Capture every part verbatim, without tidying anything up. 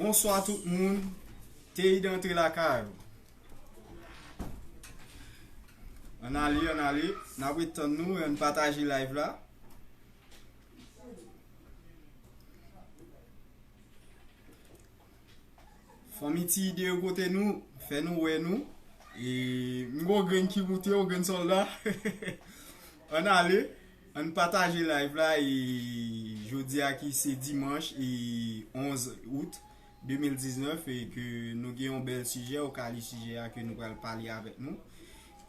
Bonswa tout moun. Teyid antre lakay ou. Ann ale, ann ale. N ap ret tann nou, ann pataje live la. Fanmi Teyid yo kote nou, fè nou wè nou. E m gon grenn ki moute, yon grenn sòlda. Ann ale, ann pataje live la. E jodi a ki se dimanch e onz out de mil diznèf, e ke nou gen yon bèl sijè, ou ka li sijè a ke nou pral pale avèk nou.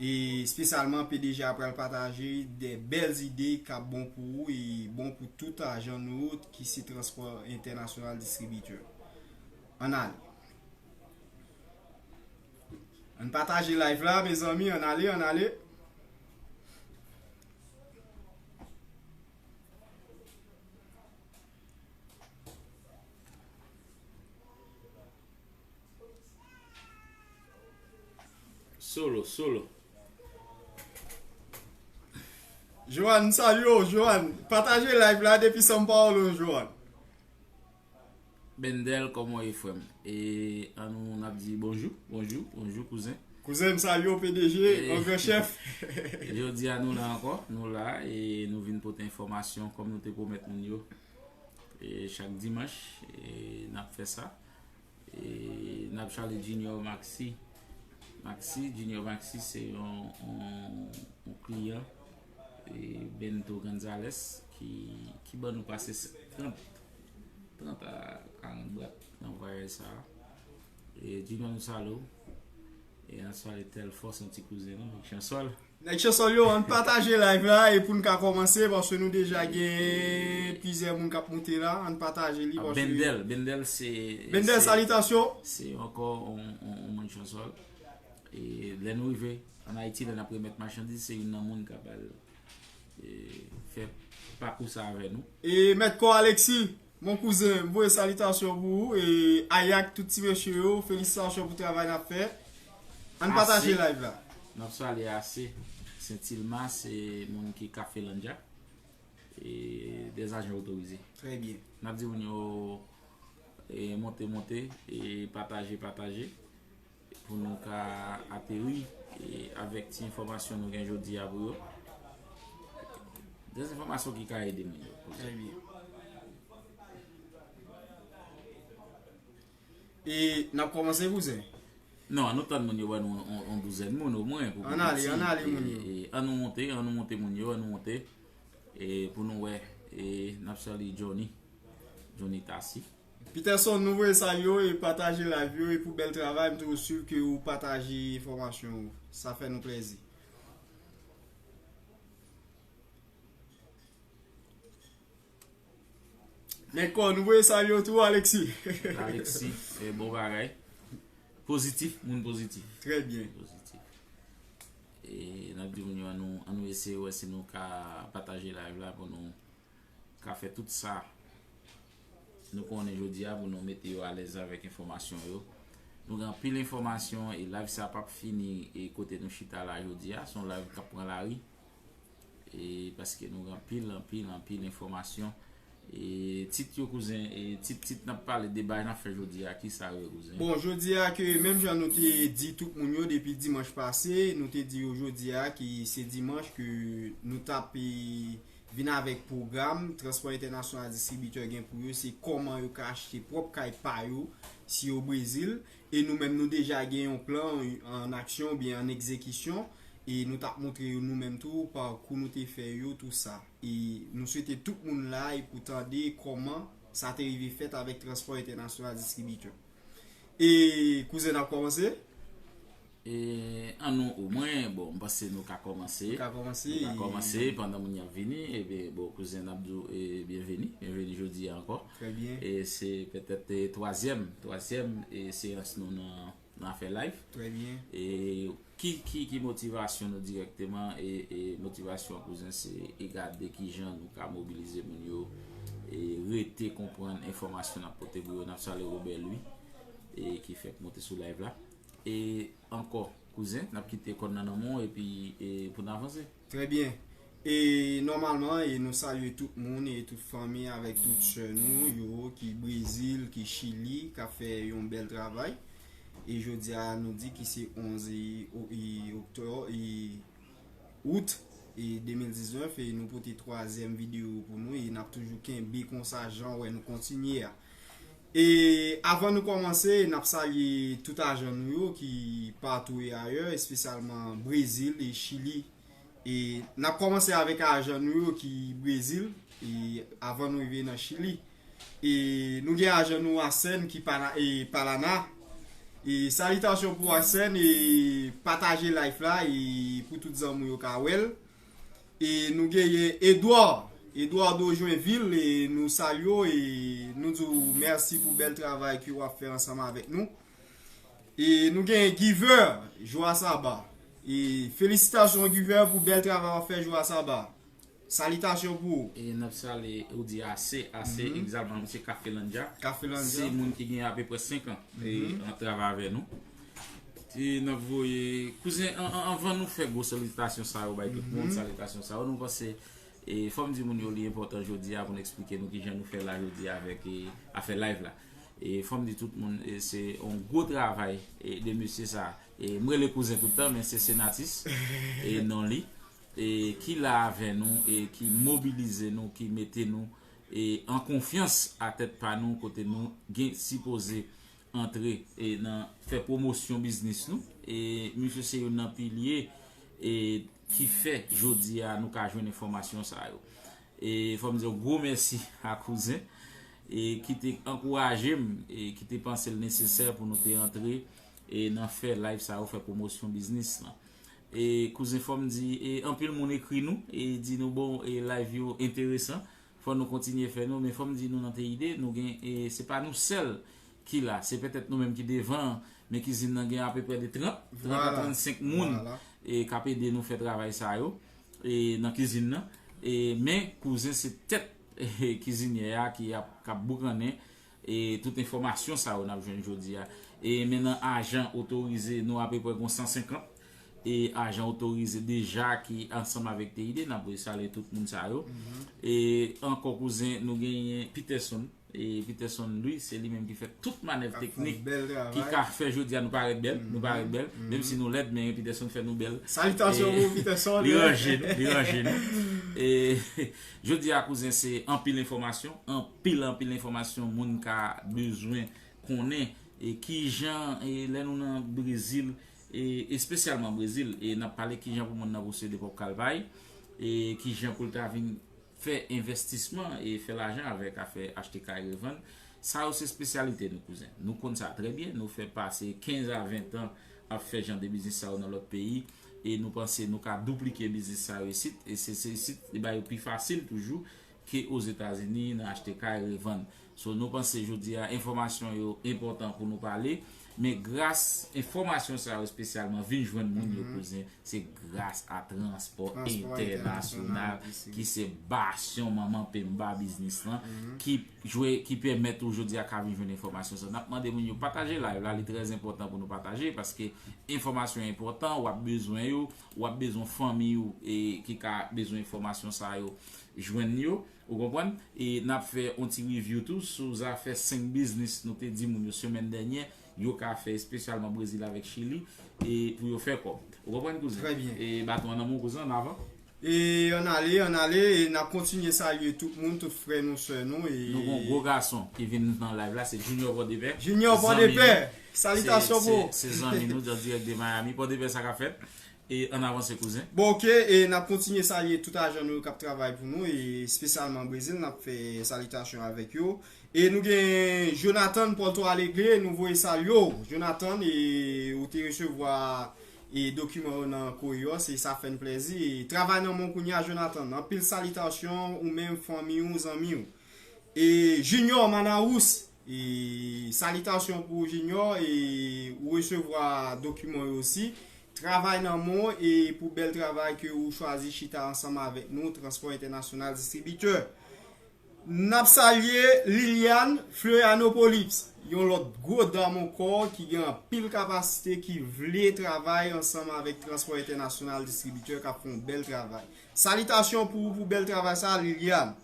E espesyalman, P D G a pral pataje de bèl ide k ap bon pou ou e bon pou tout ajan nou ki se Transpò Entènasyonal Distribitè. Ann ale. Ann pataje live la, mezanmi, ann ale, ann ale. Solo, solo. Johan, m salye w, Johan. Pataje live la depi São Paulo, Johan. Bendel, kòman w ye, frè m? E ann nou, n ap di bonjou, bonjou, bonjou, kouzen. Kouzen, m salye w, P D G, e, an gran chèf. Jodi a, nou la ankò, nou la, e nou vin pote enfòmasyon, kòm nou te pwomèt moun yo. E chak dimanch, e n ap fè sa. E n ap salye Junior Maxi. Maxi, Junior Maxi se yon, yon, yon kliyan, e Bento Gonzalez ki, ki ban nou pase trant, trant a karant bwat nan vwayaj sa a. E Junior, nou salye w. E n ap salye Telfòs, yon ti kouzen nou, Nèg Chansòl. Nèg Chansòl yo, ann pataje live la e pou n ka kòmanse, paske nou deja gen plizyè moun k ap moute la, ann pataje li, paske Bendel, Bendel se, Bendel, se, salitasyon. Se ankò yon, yon, yon moun Chansòl. E lè nou rive ann Ayiti, lè n ap remèt machandiz, se youn nan moun k ap al, e, fè pakou sa avè nou. E Mèt Kò Alexis, mon kouzen, m voye salitasyon pou ou. E Ayak, tout ti mesye yo, felisitasyon pou travay n ap fè. Ann pataje live la. N ap salye Ase, Sentilma, se moun ki Kafelandja, e des agents autorisés. Trè byen. N ap di moun yo, e, monte, monte, e pataje, pataje, pou nou ka ateri, e avèk ti enfòmasyon nou gen jodi a pou yo. Des enfòmasyon ki ka ede moun yo. Trè byen. E n ap kòmanse, kouzen? Non, ann nou tann moun yo ban nou yon, yon douzèn moun omwen pou kòmanse. Ann ale, ann ale moun yo. E, e, ann nou monte, ann nou monte moun yo, ann nou monte. E pou nou wè, e n ap salye Johnny, Johnny Tassi. Peterson, nou voye salye w e pataje live yo, e pou bèl travay, m toujou swiv ke ou pataje enfòmasyon yo. Sa fè nou plèzi. Mèt Kò, nou voye salye w tou, Alexis. Alexis, e, bon bagay. Pozitif, moun pozitif. Trè byen. Pozitif. E n ap di moun yo, ann nou, ann nou eseye wè si nou ka pataje live la pou nou ka fè tout sa nou konnen jodi a pou nou mete yo alèz avèk enfòmasyon yo. Nou gen anpil enfòmasyon e live sa p ap fini e kote nou chita la jodi a, se yon live k ap pran lari. E paske nou gen anpil, anpil, anpil enfòmasyon. E tit yo, kouzen, e tit, tit n ap pale, deba n ap fè jodi a, ki sa yo ye, kouzen? Bon, jodi a ke menm jan nou te di tout moun yo depi dimanch pase, nou te di yo jodi a ki se dimanch ke nou t ap, e, vin avèk pwogram Transpò Entènasyonal Distribitè gen pou yo, se kòman yo ka achte pwòp kay pa yo si yo Brezil. E nou menm, nou deja gen yon plan an aksyon oubyen an egzekisyon. E nou t ap montre yo nou menm tou, pakou nou te fè yo, tou sa. E nou swete tout moun la e pou tande kòman sa te rive fèt avèk Transpò Entènasyonal Distribitè. E kouzen, n ap kòmanse? E ann nou, omwen, bon, m panse nou ka kòmanse. Nou ka kòmanse, nou ka kòmanse pandan moun y ap vini. Ebyen, bon, kouzen, n ap di w, e, byenveni. Byenveni jodi a ankò. Trè byen. E se petèt, e, twazyèm, twazyèm, e, seyans nou nan, nan afè live. Trè byen. E ki, ki, ki motivasyon nou dirèkteman? E, e motivasyon, kouzen, se e gade kijan nou ka mobilize moun yo, e rete konprann enfòmasyon n ap pote pou yo. N ap salye Robert Louis, e ki fèk monte sou live la. E ankò, kouzen, n ap kite kòd nan nan men w epi, e, pou n avanse. Trè byen. E nòmalman, e nou salye tout moun e tout fanmi avèk tout sè nou yo ki Brezil, ki Chili, k ap fè yon bèl travay. E jodi a, nou di ki se onz e, o- e oktòb, e out, e de mil diznèf, e nou pote twazyèm videyo pou nou, e n ap toujou kenbe konsa, jan w wè nou kontinye a. E avan nou kòmanse, n ap salye tout ajan nou yo ki patou e ayè, espesyalman Brezil e Chili. E n ap kòmanse avèk ajan nou yo ki Brezil, e avan nou rive nan Chili. E nou gen ajan nou Asen ki Pana, e Palana. E salitasyon pou Asen, e pataje live la, e pou tout zanmi yo ka wè l. E nou genyen Edouard, Eduardo Joinville, e nou salye w, e nou di w mèsi pou bèl travay ke w ap fè ansanm avèk nou. E nou genyen Giver, Jou a Saba. E felisitasyon Giver pou bèl travay w ap fè Jou a Saba. Salitasyon pou ou. E n ap salye, ou di ase, ase, egzakteman, misye Kafelandja. Kafelandja. Se moun ki gen apeprè senk an, e, ap travay avè nou. E n ap voye, kouzen, an- an- anvan nou fè gwo salitasyon sa yo bay tout moun, salitasyon sa yo, nou panse, e fò m di moun yo li enpòtan jodi a pou n eksplike nou kijan nou fè la jodi a avèk, e, afè live la. E fò m di tout moun, e se yon gwo travay, e, de mesye sa. E m rele kouzen tout tan, men se Senatus, e non li, e ki la avè nou, e ki mobilize nou, ki mete nou, e an konfyans a tèt pa nou, kote nou gen sipoze antre, e nan fè pwomosyon biznis nou. E misye se youn nan pilye, e ki fè jodi a nou ka jwenn enfòmasyon sa yo. E fò m di yon gwo mèsi a kouzen, e ki te ankouraje m, e ki te panse l nesesè pou nou te antre, e nan fè live sa yo, fè pwomosyon biznis lan. E kouzen, fò m di, e anpil moun ekri nou, e di nou, bon, e live yo enteresan, fò nou kontinye fè nou, men fò m di nou nan T I D, nou gen, e se pa nou sèl ki la, se petèt nou menm ki devan, men kizin nan gen apeprè de trant, trant a trannsenk moun, e k ap ede nou fè travay sa yo, e nan kizin nan. E men kouzen se tèt, e kizinyè a ki ap, k ap boukannen, e tout enfòmasyon sa yo n ap jwenn jodi a. E men nan ajan otorize nou apeprè gon san senkant, e ajan otorize deja ki ansanm avèk T I D, n ap voye salye tout moun sa yo. E ankò kouzen, nou genyen Peterson, e Peterson Louis, se li menm ki fè tout manèv teknik ki ka fè jodi a nou parèt bèl, nou parèt bèl, menm si nou lèd, men Peterson fè nou bèl. Salitasyon pou Peterson, li ranje nou, li ranje nou. E jodi a kouzen, se anpil enfòmasyon, anpil, anpil enfòmasyon moun ka bezwen konnen, e kijan, e lè nou nan Brezil, e espesyalman Brezil, e n ap pale kijan pou moun nan posede pwòp kal pa l, e kijan pou l ta vin fè envèstisman e fè lajan avèk afè achte kay revann. Sa yo se espesyalite nou, kouzen. Nou konn sa trè byen. Nou fè pase kenz a ven tan ap fè jan de biznis sa yo nan lòt peyi. E nou panse nou ka douplike biznis sa yo isit. E se, se isit, li ba yo pi fasil toujou ke Ozetazini nan achte kay revann. So, nou panse jodi a enfòmasyon yo enpòtan pou nou pale. Men gras enfòmasyon sa yo espesyalman vin jwenn moun yo, kouzen, se gras a Transpò Entènasyonal, ki se basyon manman penba biznis lan, ki jwe, ki pèmèt ou jodi a ka vin jwenn enfòmasyon sa. N ap mande moun yo pataje live la, li trè enpòtan pou nou pataje, paske enfòmasyon enpòtan, w ap bezwen yo, w ap bezwen fanmi ou, e ki ka bezwen enfòmasyon sa yo, jwenn yo, ou konprann? E n ap fè yon ti review tou sou zafè senk biznis nou te di moun yo semèn dènyè, yo ka fè espesyalman Brezil avèk Chili, e pou yo fè kòb. Ou konprann, kouzen? Trè byen. E baton an nan men w, kouzen, ann avan. E ann ale, ann ale, e n ap kontinye salye tout moun, tout frè nou, sè nou. E nou gon gwo gason ki vin nan live la, se Junior Pòdepè. Junior Pòdepè, salitasyon pou ou. Se, se, se zanmi nou, an dirèk de Miami. Pòdepè, sa k ap fèt? E ann avanse, kouzen. Bon, oke, e n ap kontinye salye tout ajan nou yo k ap travay pou nou, e espesyalman Brezil, n ap fè salitasyon avèk yo. E nou gen Jonathan Porto Alegre, nou voye salye w. Jonathan, e ou te resevwa e dokiman yo nan Correios, e sa fè n plèzi. E travay nan men w kounye a, Jonathan. Anpil salitasyon, ou menm, fanmi w, zanmi w. E Junior Manaus, e salitasyon pou Junior, e ou resevwa dokiman yo osi. Travay nan men w, e pou bèl travay ke ou chwazi chita ansanm avèk nou, Transpò Entènasyonal Distribitè. N ap salye Liliane Florianopolis, yon lòt gwo dam ankò ki gen anpil kapasite, ki vle travay ansanm avèk Transpò Entènasyonal Distribitè k ap fè yon bèl travay. Salitasyon pou ou pou bèl travay sa, Liliane.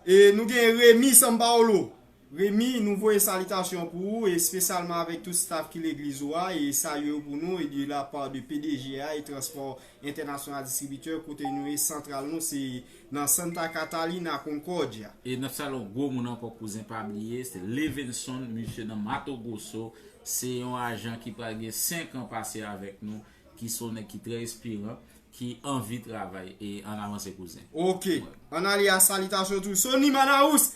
E nou gen Remy Sampaolo. Remy, nou voye salitasyon pou ou, espesyalman avèk tout staff ki legliz ou a, e salye yo pou nou, e de la part de P D G a e Transpò Entènasyonal Distribitè, kote nou ye, santral nou se nan Santa Catalina Concordia. E n ap salye yon gwo moun ankò, kouzen, pa bliye, se Levenson, misye nan Mato Grosso, se yon ajan ki pral gen senk an pase avèk nou, ki se yon nèg ki trè enspiran, ki anvi travay, e ann avanse, kouzen. Ok. Ann ale a salitasyon tou. Sony Manaus,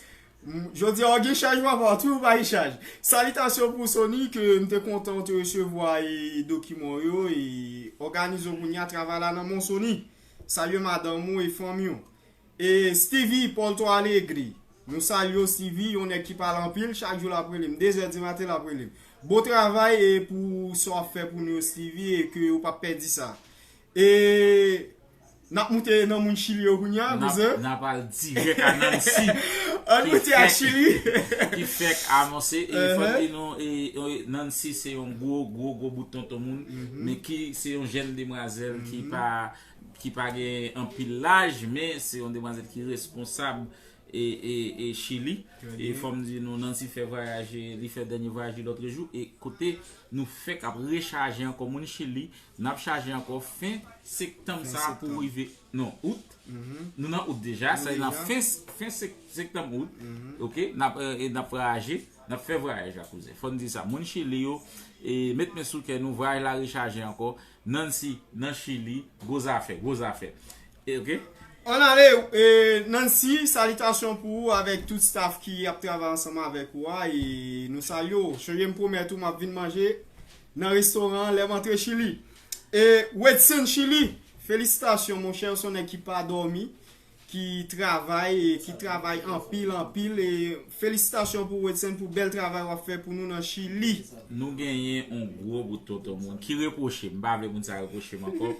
m, jodi a w gen chaj, papa, tou w pa gen chaj. Salitasyon pou Sony, ke m te kontan w te resevwa e dokiman w yo, e òganize w kounye a, travay la nan men w, Sony. Salye madanm ou e fanmi w. E Stevie Porto Alegre. Nou salye w, Stevie, yon nèg ki pale anpil, chak jou l ap rele m. De zè di maten l ap rele m. Bon travay e pou sa w ap fè pou nou yo, Stevie, e ke ou p ap pèdi sa. E n ap moute nan moun Chili yo kounye a, kouzen. N ap al dirèk a Nancy. Ann moute a Chili. Ki fèk anonse, e fò di nou, e, e, Nancy se yon gwo, gwo, gwo bout tonton moun, men ki se yon jèn demwazèl ki pa, ki pa gen anpil laj, men se yon demwazèl ki responsab e, e, e Chili. E fò m di nou, Nancy fè vwayaj, e li fè dènye vwayaj li lòtrejou. E kote nou fèk ap rechaje ankò moun Chili, n ap chaje ankò fen septanm sa a pou rive, non, out. Nou nan out deja, sa nan fen, fen sep-, septanm, out. Ok, n ap, e, e n ap vwayaje, n ap fè vwayaj la, kouzen. Fò n di sa, moun Chili yo, e met men sou kè nou, vwayaj la rechaje ankò. Nancy nan Chili, gwo zafè, gwo zafè. E, ok? Ann ale, e, Nancy, salitasyon pou ou avèk tout staff ki ap travay ansanm avèk ou a, e nou salye w. Sonje m pwomèt ou m ap vin manje nan restoran an lè m antre Chili. E Wedson Chili, felisitasyon monchè, w se yon nèg ki pa dòmi, ki travay, e ki travay anpil, anpil, e felisitasyon pou Wedson pou bèl travay w ap fè pou nou nan Chili. Nou genyen yon gwo bout tonton moun ki repwoche m, m pa vle moun sa repwoche m ankò,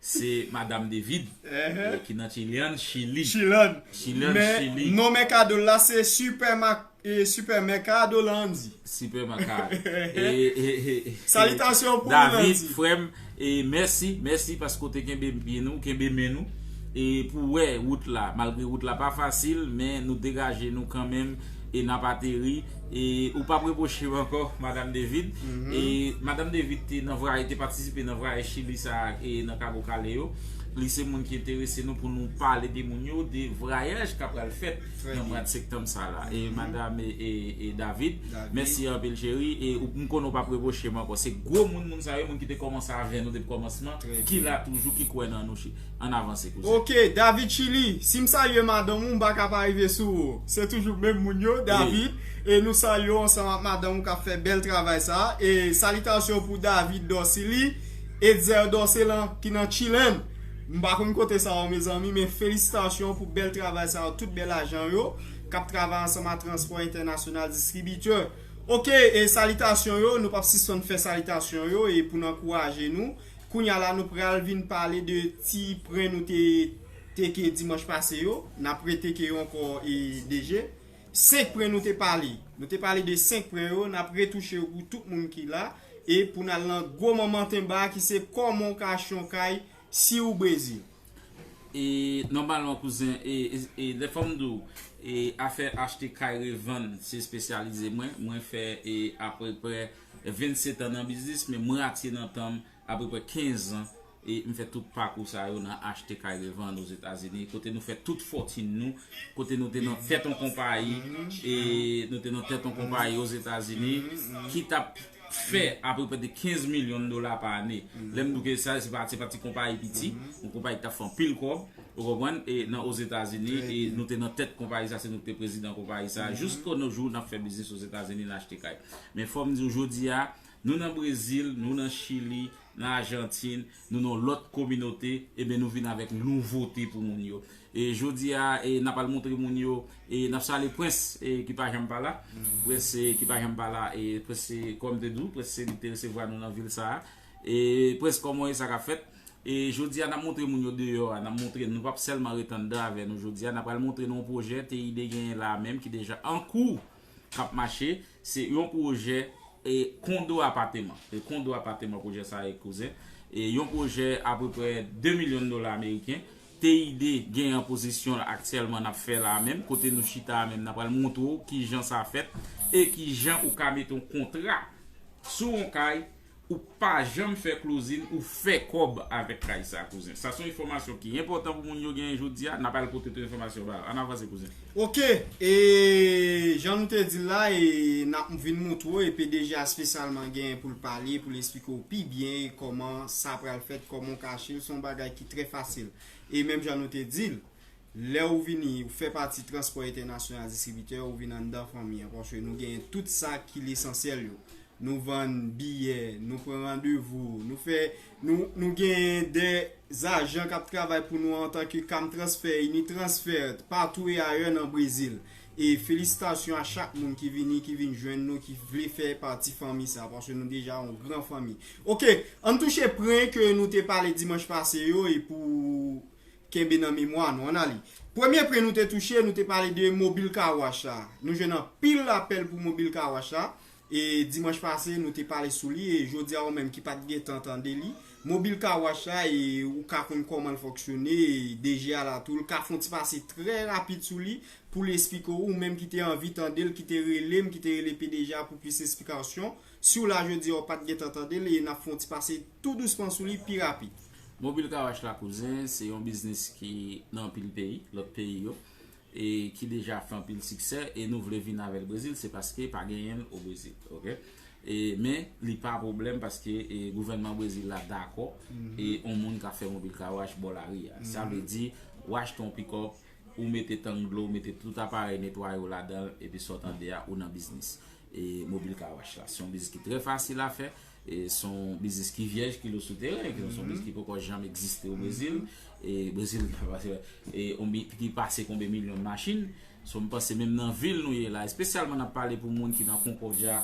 se Madam David, e, ki nan Chilean, Chili. Chilean. Chilean, Chili. Non, Mercado la se Supermac, e, Supermercado Landy. Supermercado. E, e, e, e, salitasyon pou David, Landy, frè m, e mèsi, mèsi paske w te kenbe pye nou, kenbe men nou. E pou wè wout la, malgre wout la pa fasil, men nou degaje nou kanmenm, e n ap ateri. E ou p ap repwoche m ankò, Madam David. E Madam David te nan vwayaj, te patisipe nan vwayaj Chili sa a, e nan Cabo Calé yo. Li se moun ki enterese nou pou nou pale de moun yo, de vwayaj k ap pral fèt nan mwa de septanm sa la. E Madam, e, e, e David, mèsi anpil, cheri. E ou, m konnen w p ap repwoche m ankò. Se gwo moun, moun sa yo, moun ki te kòmanse avè nou depi kòmansman, ki la toujou, ki kwè nan nou. Ann avanse, kouzen. Ok, David Chili, si m salye madanm ou, m pa ka pa rive sou ou. Se toujou menm moun yo, David. E nou salye w ansanm ak madanm ou k ap fè bèl travay sa a. E salitasyon pou David Dorcely, Etzer Dorcelan ki nan Chilean. M pa konn kote sa yo, mezanmi, men felisitasyon pou bèl travay sa yo, tout bèl ajan yo k ap travay ansanm ak Transpò Entènasyonal Distribitè. Ok, e salitasyon yo, nou p ap sispann fè salitasyon yo, e pou n ankouraje nou. Kounye a la, nou pral vin pale de ti pwen nou te teke dimanch pase yo. N ap reteke yo ankò, e, D G. Senk pwen nou te pale. Nou te pale de senk pwen yo, n ap retouche yo pou tout moun ki la. E pou n al nan gwo manman tenba ki se kòman w ka achte yon kay si w Brezil. E nòmalman, kouzen, e, e, e lè fò m di w, e afè achte kay revann, se espesyalize mwen. Mwen fè, e, apeprè vennsenk an nan biznis, men mwen atye nan tan m apeprè kenz an, e m fè tout pakou sa yo nan achte kay revann Ozetazini, kote nou fè tout fòtin nou, kote nou te nan tèt yon konpayi, e nou te nan tèt yon konpayi Ozetazini, ki t ap fè apeprè de kenz milyon dola pa ane. Lè m di w ke sa, se pa, se pa ti konpayi piti, yon konpayi ki t ap fè anpil kòb, ou konprann, e nan Ozetazini, e nou te nan tèt konpayi sa, se nou ki te prezidan konpayi sa. Jiska nos jours, n ap fè biznis Ozetazini, n achte kay. Men fò m di w, jodi a, nou nan Brezil, nou nan Chili, nan Ajantin, nou nan lòt kominote, ebyen nou vin avèk nouvote pou moun yo. E jodi a, e n ap al montre moun yo, e n ap salye Prince, e ki pa janm pa la. Prince, e ki pa janm pa la, e Prince, e kòm m te di w, Prince se li ki te resevwa nou nan vil sa a. E Prince, kòman w ye, sa k ap fèt? E jodi a, n ap montre moun yo deyò a, n ap montre, nou p ap sèlman ret anndan avè nou jodi a, n ap pral montre nou yon pwojè T I D genyen la menm ki deja an kou, k ap mache. Se yon pwojè e kondo apateman. E kondo apateman pwojè sa a ye, kouzen. E yon pwojè apeprè de milyon dola ameriken. T I D genyen pozisyon l aktyèlman n ap fè la a menm, kote nou chita a menm, n ap pral montre w kijan sa fèt e kijan ou ka mete yon kontra sou yon kay, ou pa janm fè closing, ou fè kòb avèk kay sa, kouzen. Sa se yon enfòmasyon ki enpòtan pou moun yo genyen jodi a. N ap al pote tout enfòmasyon ba yo. Ann avanse, kouzen. Ok, e jan nou te di l la, e n ap vin montre w, e P D G a espesyalman genyen pou l pale, pou l eksplike w pi byen kòman sa pral fèt, kòman w ka achte l, se yon bagay ki trè fasil. E menm jan nou te di l, lè ou vini, ou fè pati Transpò Entènasyonal Distribitè, ou vin anndan fanmi an, paske nou genyen tout sa ki lesansyèl yo. Nou vann biyè, nou pran randevou, nou fè, nou, nou genyen de zajan k ap travay pou nou antanke Cam Transfer, Unitransfer, patou e ayè nan Brezil. E felisitasyon a chak moun ki vini, ki vin jwenn nou, ki vle fè pati fanmi sa, paske nou deja yon gran fanmi. Ok, ann touche pwen ke nou te pale dimanch pase yo, e pou kenbe nan memwa nou. Ann ale. Premye pwen nou te touche, nou te pale de Mobil Car Wash la. Nou jwenn anpil apèl pou Mobil Car Wash la. E dimanch pase, nou te pale sou li. E jodi a, ou menm ki pa t gentan tande li, Mobil Car Wash la, e ou ka konn kòman l fonksyone, e D G a la tou, l ka fè yon ti pase trè rapid sou li pou l eksplike w, ou menm ki te anvi tande l, ki te rele m, ki te rele P D G a pou plis esplikasyon. Si w la jodi a, ou pa t gentan tande l, e n ap fè yon ti pase tou dousman sou li pi rapid. Mobil Car Wash la, kouzen, se yon biznis ki nan anpil peyi, lòt peyi yo, e ki deja fè anpil siksè, e nou vle vin avè l Brezil, se paske pa genyen l o Brezil, ok? E, men, li pa pwoblèm paske e, gouvènman Brezil la dakò, e yon moun ka fè Mobil Car Wash bò lari a. Sa vle di, ou achte yon pikòp, ou mete tank dlo, ou mete tout aparèy netwaye w ladan l, epi sa w tande a, ou nan biznis. E Mobil Car Wash la, se yon biznis ki trè fasil a fè. E se yon biznis ki vyèj, ki lo sou teren, ki se yon biznis ki poko janm egziste o Brezil. E Brezil, e, on bi- ki pase konbyen milyon machin. So, m panse menm nan vil nou ye la, espesyalman n ap pale pou moun ki nan Concordia,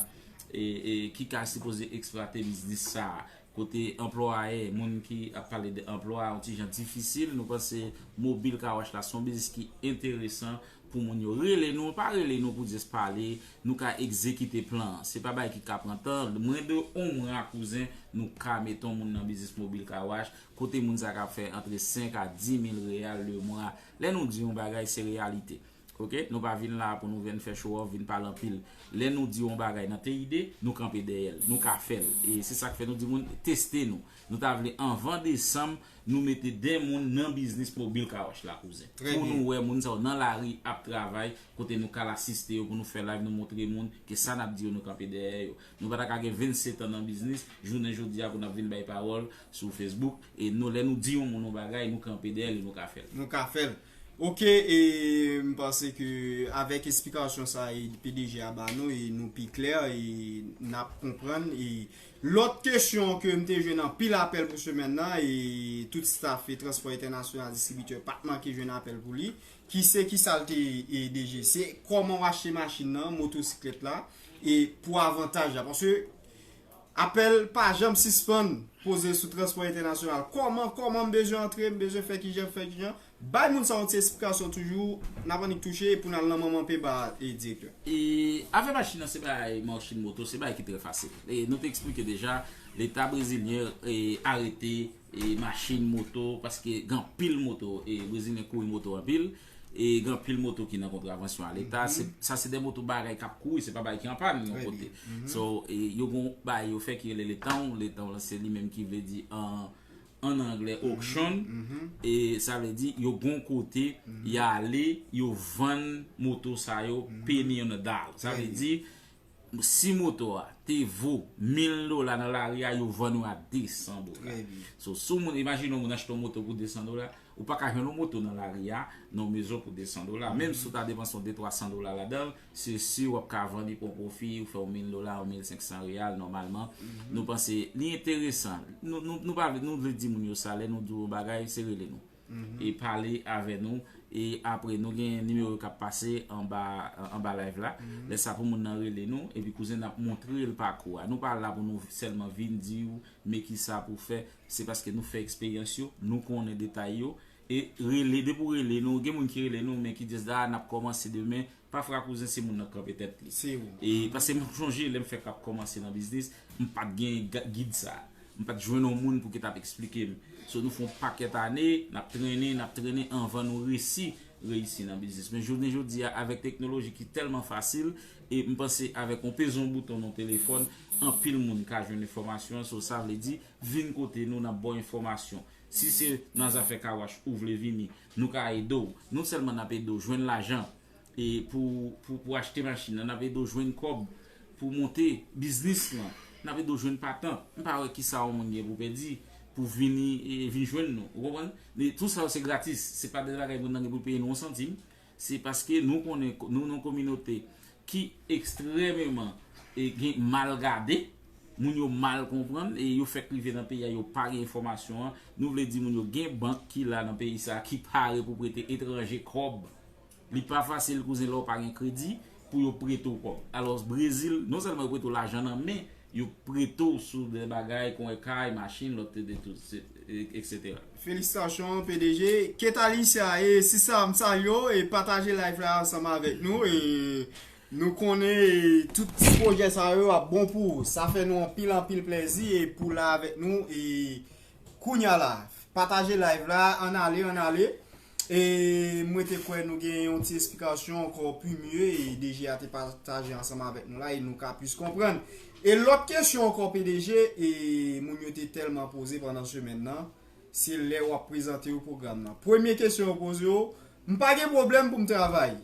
e, e ki ka sipoze eksplwate biznis sa a. Kote anplwayè, moun ki ap pale de anplwa, yon ti jan difisil, nou panse Mobil Car Wash la, se yon biznis ki enteresan pou moun yo. Rele nou, pa rele nou pou jis pale, nou ka egzekite plan an. Se pa bagay ki ka pran tan, mwen de yon mwa, kouzen, nou ka mete yon moun nan biznis Mobil Car Wash, kote moun sa ka fè antre senk a di mil reyal le mwa. Lè nou di yon bagay, se reyalite. Ok? Nou pa vin la pou nou vin fè show off, vin pale anpil. Lè nou di yon bagay nan T I D, nou kanpe dèyè l, nou ka fè l. E se sa k fè nou di moun, teste nou. Nou ta vle anvan desanm, nou mete de moun nan biznis Mobil Car Wash la, kouzen. Pou nou wè moun sa yo nan lari ap travay, kote nou ka al asiste yo, pou nou fè live, nou montre moun ke sa n ap di yo, nou kanpe dèyè yo. Nou pa ta ka gen vennset an nan biznis, jounen jodi a pou n ap vin bay pawòl sou Facebook. E nou, lè nou di yon moun yon bagay, nou kanpe dèyè l e nou ka fè l. Nou ka fè l. Ok, e m panse ke avèk esplikasyon sa e P D G a ba nou, e nou pi klè, e n ap konprann, e lòt kesyon ke m te jwenn anpil apèl pou semèn nan, e tout staff e Transpò Entènasyonal Distribitè pa t manke jwenn apèl pou li, ki se ki sa l te, e D G, se kòman w achte machin nan, motosiklèt la, e pou avantaj la. Paske apèl pa janm sispann poze sou Transpò Entènasyonal. Kòman, kòman m bezwen antre, m bezwen fè kijan, fè kijan. Bay moun sa yon ti esplikasyon toujou, n ap annik touche pou n al nan manman peba, e direktè. E afè machin nan, se bagay, machin moto, se bagay ki trè fasil. E nou te eksplike deja, Leta brezilyen e, arete e, machin moto, paske gen anpil moto, e brezilyen kouri moto anpil, e gen anpil moto ki nan kontravansyon a Leta. Se, sa se de moto bagay k ap kouri, se pa bagay ki an pàn yon kote. So, e, yo gon bagay yo fè ki rele letan, letan se li menm ki vle di an, an anglè auction, e sa vle di yo gon kote, y ale, yo vann moto sa yo, penny on a dollar. Sa vle di, si moto a te vo mil dola nan lari a, yo vann ou a desan dola. So, si yon moun, imajine yon moun achte yon moto pou desan dola, ou pa ka jwenn yon moto nan lari a, nan yon mezon pou desan dola. Menm si w ta depanse yon de twa san dola ladan l, se si w ap ka vann li pou yon pwofi, ou fè yon mil dola, yon mil senk san reyal, nòmalman. Nou panse li enteresan. Nou, nou, nou pa vle, nou vle di moun yo sa, lè nou di yon bagay, se rele nou. e pale avè nou. E apre, nou gen nimewo k ap pase anba, anba live la. Lè sa pou moun nan rele nou, epi kouzen n ap montre l pakou a. Nou pa la pou nou sèlman vin di w, men ki sa pou fè. Se paske nou fè eksperyans yo, nou konnen detay yo. E rele, depi w rele nou, gen moun ki rele nou, men ki di, "Ah, n ap kòmanse demen." Pafwa, kouzen, se moun nan k kanpe tèt li. Se ou. E paske m sonje, lè m fèk ap kòmanse nan biznis, m pa t gen ga- gid sa. M pa t jwenn yon moun pou ki t ap eksplike m. So, nou fè yon pakèt ane, n ap trennen, n ap trennen anvan nou resi reyisi nan biznis. Men jounen jodi a, avèk teknoloji ki tèlman fasil, e m panse avèk yon peze yon bouton nan telefòn, anpil moun ka jwenn enfòmasyon an. So, sa vle di, vin kote nou, n ap ba w enfòmasyon. Si se nan zafè kawach ou vle vini, nou ka ede w. Non sèlman n ap ede w jwenn lajan, e pou, pou, pou achte machin nan, n ap ede w jwenn kòb pou monte biznis lan, n ap ede w jwenn patant. M pa wè kisa yon moun gen pou pèdi pou vini, e, vin jwenn nou. Ou konprann? Men tou sa yo se gratis. Se pa de bagay moun nan gen pou peye nou yon santim. Se paske nou konnen ko- nou nan yon kominote ki ekstrèmeman, e, gen mal gade. Moun yo mal konprann e yo fèk rive nan peyi a, yo pa gen enfòmasyon an. Nou vle di moun yo gen bank ki la nan peyi sa a ki pare pou prete etranje kòb. Li pa fasil, kouzen, lè w pa gen kredi pou yo prete w kòb. Alò, Brezil, non sèlman yo prete w lajan nan men, yo prete w sou de bagay kon kay, machin, lòt de tout, se- e- etsetera. Felisitasyon, P D G. Ketalicia, e sisa, m salye w, e pataje live la ansanm avèk nou. E nou konnen, e, tout ti pwojè sa yo ap bon pou ou. Sa fè nou anpil, anpil plèzi, e pou la avèk nou, e kounya la. Pataje live la, ann ale, ann ale. E mwen te kwè nou gen yon ti esplikasyon ankò pi mye, e D G a te pataje ansanm avèk nou la, e nou ka plis konprann. E lòt kesyon ankò, P D G, e moun yo te tèlman poze pandan semèn nan, se lè w ap prezante yo pwogram nan. Premye kesyon yo poze yo, "M pa gen pwoblèm pou m travay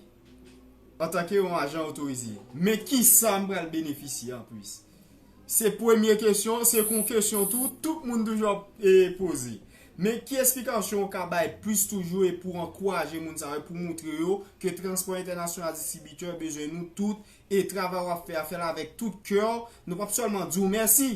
antanke yon ajan otorize, men kisa m pral benefisye anplis?" Se premye kesyon, se kon kesyon tou, tout moun toujou ap, e, poze. Men ki esplikasyon w ka bay plis toujou e pou ankouraje moun sa yo, pou montre yo ke Transpò Entènasyonal Distribitè bezwen nou tout, e travay w ap fè a, fè l avèk tout kè w. Nou p ap sèlman di w mèsi,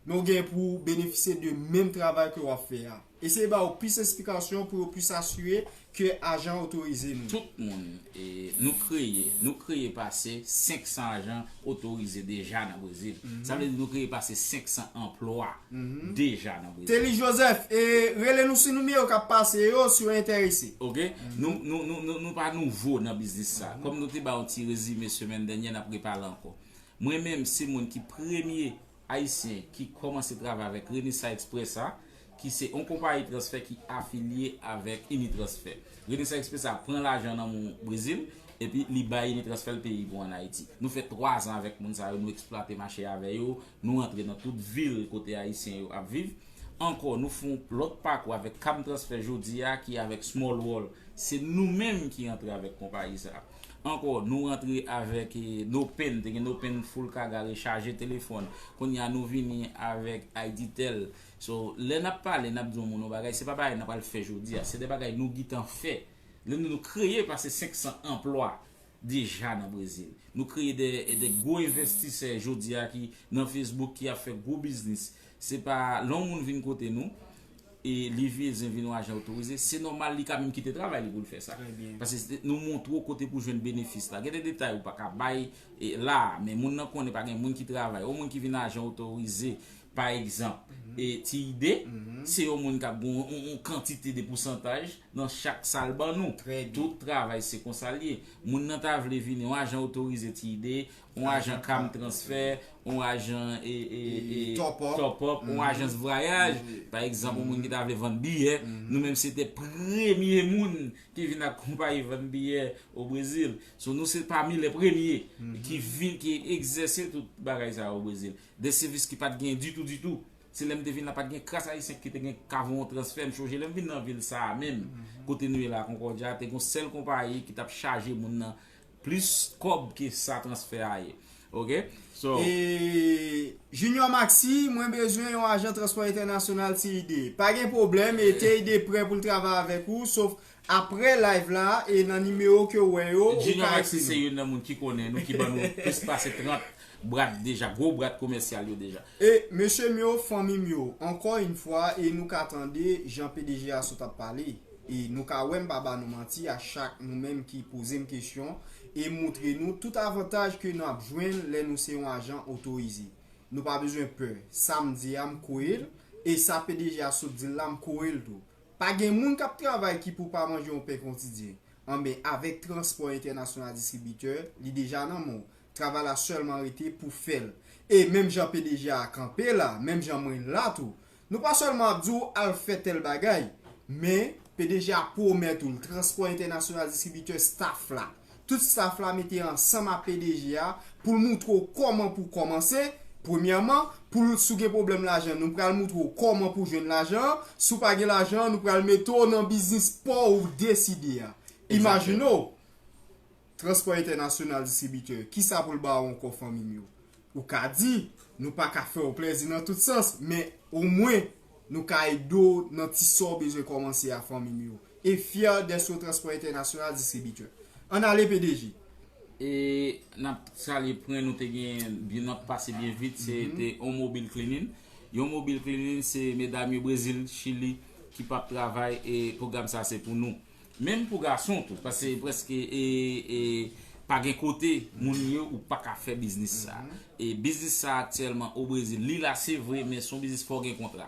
men w gen pou w benefisye de menm travay ke w ap fè a. Eseye ba yo plis esplikasyon pou yo plis asire ke ajan otorize nou. Tout moun, e, nou kreye, nou kreye pase senk san ajan otorize deja nan Brezil. Sa vle di nou kreye pase senk san anplwa deja nan Brezil. Teli Joseph, e, rele nou sou nimewo k ap pase yo si w enterese. Oke? Nou, nou, nou, nou, nou pa nouvo nan biznis sa. Kòm nou te ba yon ti rezime semèn dènyè, n ap repale ankò. Mwen menm, se moun ki premye Ayisyen ki kòmanse travay avèk Renessa Express a, ki se yon konpayi transfè ki afilye avèk Unitransfer. Renessa Express a pran lajan nan men Brezil, epi li bay Unitransfer l peye pou ann Ayiti. Nou fè twa zan avèk moun sa yo, nou eksplwate mache avè yo, nou antre nan tout vil kote Ayisyen yo ap viv. Ankò, nou fè yon lòt pakou avèk Cam Transfer jodi a, ki avèk Small World. Se nou menm ki antre avèk konpayi sa. Ankò, nou antre avèk, e, NoPen, te gen NoPen full cargo, rechaje telefòn. Kounye a nou vini avèk IDTel. So, lè n ap pale, n ap di yon moun yon bagay, se pa bagay n ap al fè jodi a, se de bagay nou gentan fè. Lè nou, nou kreye pase senk san anplwa deja nan Brezil. Nou kreye de, de gwo envestisè jodi a ki nan Facebook ki ap fè gwo biznis. Se pa lè yon moun vin kote nou, e li bezwen vin yon ajan otorize, se nòmal li ka menm kite travay li pou l fè sa. Trè byen. Paske se- nou montre w kote pou jwenn benefis la. Gen de detay ou pa ka bay, e, la, men moun nan konnen pa gen moun ki travay. Yon moun ki vin ajan otorize, pa egzanp, e, T I D, se yon moun k ap gen yon, yon, yon kantite de pousantaj nan chak sa l ban nou. Trè byen. Tout travay se konsa l ye. Moun nan ta vle vini yon ajan otorize T I D, yon ajan Cam Transfer, yon ajan, e, e, e, Top Up. Top Up, yon ajans vwayaj. Pa egzanp, yon moun ki ta vle vann biyè, nou menm se te premye moun ki vin ak konpayi vann biyè o Brezil. So, nou se pami le premye ki vin, ki egzèse tout bagay sa yo o Brezil. De sèvis ki pa t gen ditou, ditou. Se lè m te vin la, pa t gen kras Ayisyen ki te gen ka voye yon transfè. M sonje lè m vin nan vil sa a menm, kote nou ye la, Concordia, te gen yon sèl konpayi ki t ap chaje moun nan plis kòb ke sa transfè a ye. Oke? So, e, Junior Maxi, mwen bezwen yon ajan transpò entènasyonal T I D. Pa gen pwoblèm, e T I D prè pou l travay avèk ou, sof apre live la, e nan nimewo ke w wè yo, ou Junior ka Maxi ekri se nou. Youn nan moun ki konnen nou, ki ban nou plis pase trant bwat deja, gwo bwat komèsyal yo deja. E mesye m yo, fanmi m yo, ankò yon fwa, e nou ka tande jan P D G a sot ap pale. E nou ka wè m pa ba nou manti, a chak nou menm ki poze m kesyon e moutre nou tout avantaj ke n ap jwenn lè nou se yon ajan otorize. Nou pa bezwen pè. Sa m di a, m kwè l, e sa P D G a sot di l la, m kwè l tou. Pa gen moun k ap travay ki pou pa manje yon pen kotidyen. Anben, avèk Transpò Entènasyonal Distribitè, li deja nan men w. Travay la sèlman rete pou fè l. E menm jan P D G a kanpe la, menm jan mwen la tou. Nou pa sèlman ap di w al fè tèl bagay, men P D G a pwomèt ou l, Transpò Entènasyonal Distribitè, staff la. Tout staff la mete ansanm ak P D G a pou l moutre w kòman pou w kòmanse. Premyèman, pou l, si w gen pwoblèm lajan, nou pral moutre w kòman pou w jwenn lajan. Si w pa gen lajan, nou pral mete w nan biznis pa w ou deside a. Imajine w, Transpò Entènasyonal Distribitè, kisa pou l ba w ankò, fanmi m yo? Ou ka di, nou pa ka fè w plèzi nan tout sans, men omwen, nou ka ede w nan ti sa w bezwen kòmanse a, fanmi m yo. E fyè dèske w Transpò Entènasyonal Distribitè. Ann ale, P D G. E n ap salye pwen nou te gen, byen, n ap pase byen vit, se te yon mobil cleaning. Yon mobil cleaning, se medam yo Brezil, Chili, ki p ap travay, e pwogram sa se pou nou. Menm pou gason tou, paske prèske e, e, pa gen kote moun ye ou pa ka fè biznis sa. E biznis sa aktyèlman o Brezil, li la se vre, men se yon biznis fò gen kontra.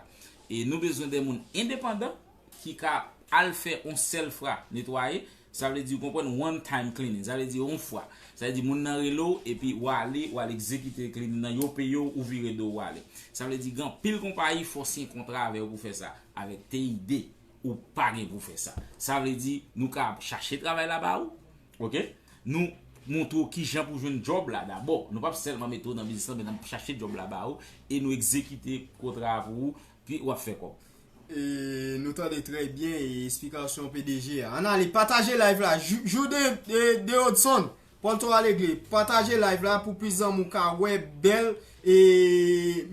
E nou bezwen de moun endepandan ki ka al fè yon sèl fwa netwaye, sa vle di, ou konprann, one time cleaning, sa vle di yon fwa. Sa vle di moun nan rele w, epi w ale, w al egzekite cleaning nan, yo peye w, ou vire do w, w ale. Sa vle di gen anpil konpayi fò siyen kontra avè w pou fè sa, avèk T I D. Ou pa gen pou fè sa. Sa vle di, nou ka chache travay la ba ou, oke? Nou montre w kijan pou jwenn djòb la dabò. Nou p ap sèlman mete w nan biznis lan, men n ap chache djòb la ba ou e nou egzekite kontra a pou ou, pi w ap fè kòb. E nou tande trè byen e esplikasyon P D G a. Ann ale, pataje live la. Jou de, de, de Odson, Paul Toralegle, pataje live la pou plis zanmi w ka wè bèl e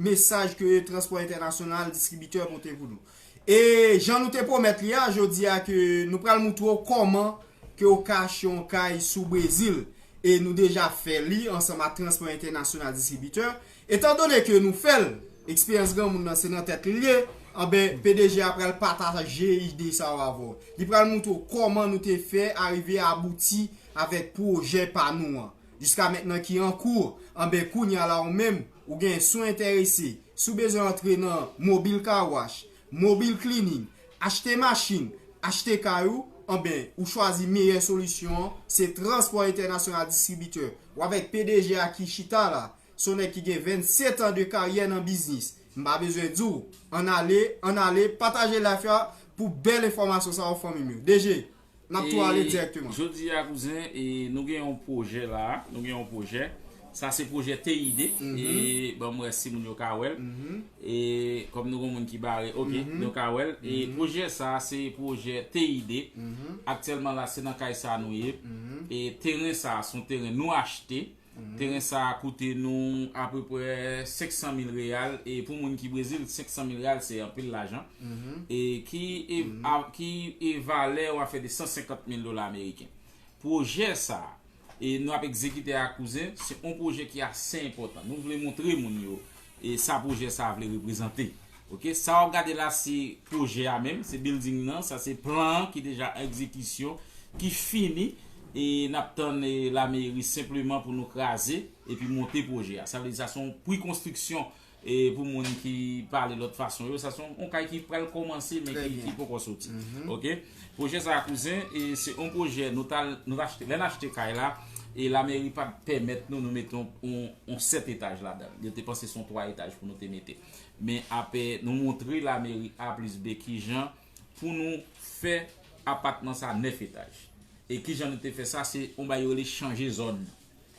mesaj ke Transpò Entènasyonal Distribitè pote pou nou. E jan nou te pwomèt li a, jodi a ke nou pral moutre w kòman ke w ka achte yon kay sou Brezil. E nou deja fè li ansanm ak Transpò Entènasyonal Distribitè. Etandone ke nou fè l, eksperyans granmoun nan se nan tèt li l ye, anben P D G a pral pataje ide sa yo avè w. Li pral moutre w kòman nou te fè arive abouti avèk pwojè pa nou an. Jiska mentnan ki an kou, anben kounye a la ou menm, ou gen si w enterese, si w bezwen antre nan mobil car wash, mobil cleaning, achte machin, achte kay ou, anben ou chwazi meyè solisyon an, se Transpò Entènasyonal Distribitè. W avèk P D G a ki chita la, se yon nèg ki gen vennsetan de karyè nan biznis. M pa bezwen di w, ann ale, ann ale, pataje live la pou bèl enfòmasyon sa yo, fanmi m yo. D G, n ap tou ale dirèkteman. Jodi a, kouzen, e nou gen yon pwojè la, nou gen yon pwojè. Sa se pwojè T I D, e ban m wè si moun yo ka wè l. E kòm nou gen moun ki bare, oke, nou ka wè l. E pwojè sa, se pwojè T I D. Aktyèlman la, se nan kay sa nou ye. E teren sa, se yon teren nou achte. Teren sa a koute nou apeprè senk san mil reyal, e pou moun ki Brezil, senk san mil reyal se anpil lajan. E ki e, a, ki e valè w ap fè de san senkant mil dola ameriken. Pwojè sa a, e nou ap egzekite a, kouzen, se yon pwojè ki ase enpòtan. Nou vle montre moun yo e sa pwojè sa a vle reprezante. Oke, sa w ap gade la se pwojè a menm, se building nan, sa se plan an ki deja an egzekisyon, ki fini, e n ap tann e lameri senpleman pou nou kraze epi monte pwojè a. Sa vle di sa se yon pre-konstriksyon, e pou moun ki pale lòt fason yo, sa se yon, yon kay ki pral kòmanse men ki, ki poko soti. Oke? Pwojè sa a, kouzen, e se yon pwojè nou t al, nou t achte, lè n achte kay la, e lameri pa t pèmèt nou, nou mete yon, yon, yon sèt etaj ladan l. Yo te panse se yon twa etaj pou nou te mete. Men apre nou montre lameri A plis B kijan pou nou fè apatman sa nèf etaj. E kijan nou te fè sa, se yon bagay yo rele chanje zòn.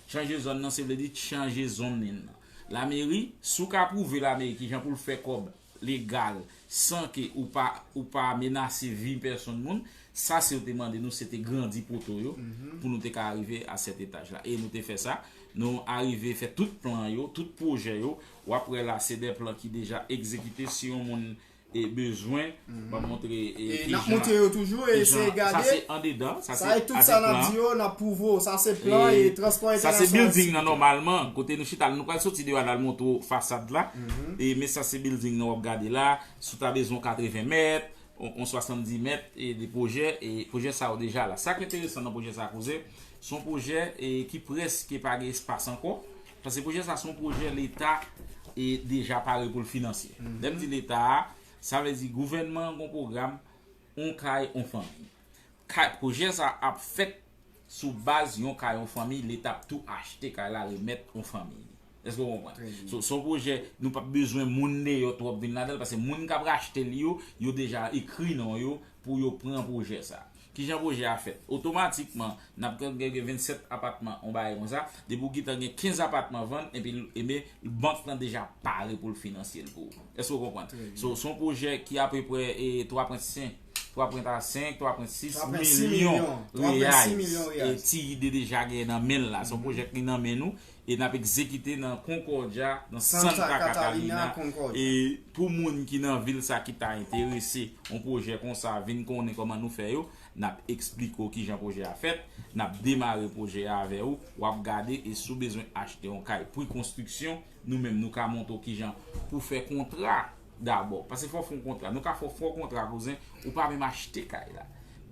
Chanje zòn nan, se vle di chanje zoning nan. Lameri, si w ka pwouve lameri kijan pou l fè kòb legal san ke ou pa, ou pa menase vi pèsonn moun, sa se yo te mande nou, se te grandi poto yo pou nou te ka rive a sèt etaj la. E nou te fè sa. Nou arive fè tout plan yo, tout pwojè yo. W ap wè la, se de plan ki deja egzekite. Si yon moun e bezwen, m ap montre e, e n ap montre yo toujou e se gade. Sa se andedan, sa se, sa e tout sa n ap di yo, n ap pwouve w. Sa se plan e Transpò Entènasyonal. Sa se building nan nòmalman, kote nou chita, nou pral soti deyò a n al montre w fasad la. E men sa se building nan w ap gade la, si w ta bezwen katreven mèt, on, on swasanndis mèt e de pwojè, e pwojè sa yo deja la. Sa k enteresan nan pwojè sa, kouzen, se yon pwojè e ki prèske pa gen espas ankò, paske pwojè sa se yon pwojè Leta e deja pare pou l finanse. Lè m di Leta a, sa vle di gouvènman an gon pwogram, on kay, on fanmi. Kay, pwojè sa ap fèt sou baz yon kay, yon fanmi, Leta ap tou achte kay la, remèt yon fanmi li. Èske w konprann? So, se yon pwojè, nou p ap bezwen moun deyò twòp vin ladan l, paske moun k ap achte li yo, yo deja ekri non yo pou yo pran pwojè sa. Kijan pwojè a fèt? Otomatikman, n ap gen, gen, gen vennsèt apatman, yon bagay konsa, depi w gentan gen kenz apatman vann, epi, ebyen, bank lan deja pare pou l finanse l pou ou. Èske w konprann? So, se yon pwojè ki apeprè e twa pwen senk, twa pwen senk, twa pwen sis milyon reyal. E ti ide deja gen nan men l la. Se yon pwojè ki nan men nou. E n ap egzekite nan Concordia, nan Santa Catalina. E pou moun ki nan vil sa ki ta enterese, yon pwojè konsa, vin konnen kòman nou fè yo, n ap eksplike w kijan pwojè a fèt, n ap demare pwojè a avè w, w ap gade e si w bezwen achte yon kay pri konstriksyon, nou menm nou ka montre w kijan pou fè kontra dabò. Paske fò w fè yon kontra. Nou ka fè w fè yon kontra, kouzen, ou pa menm achte kay la.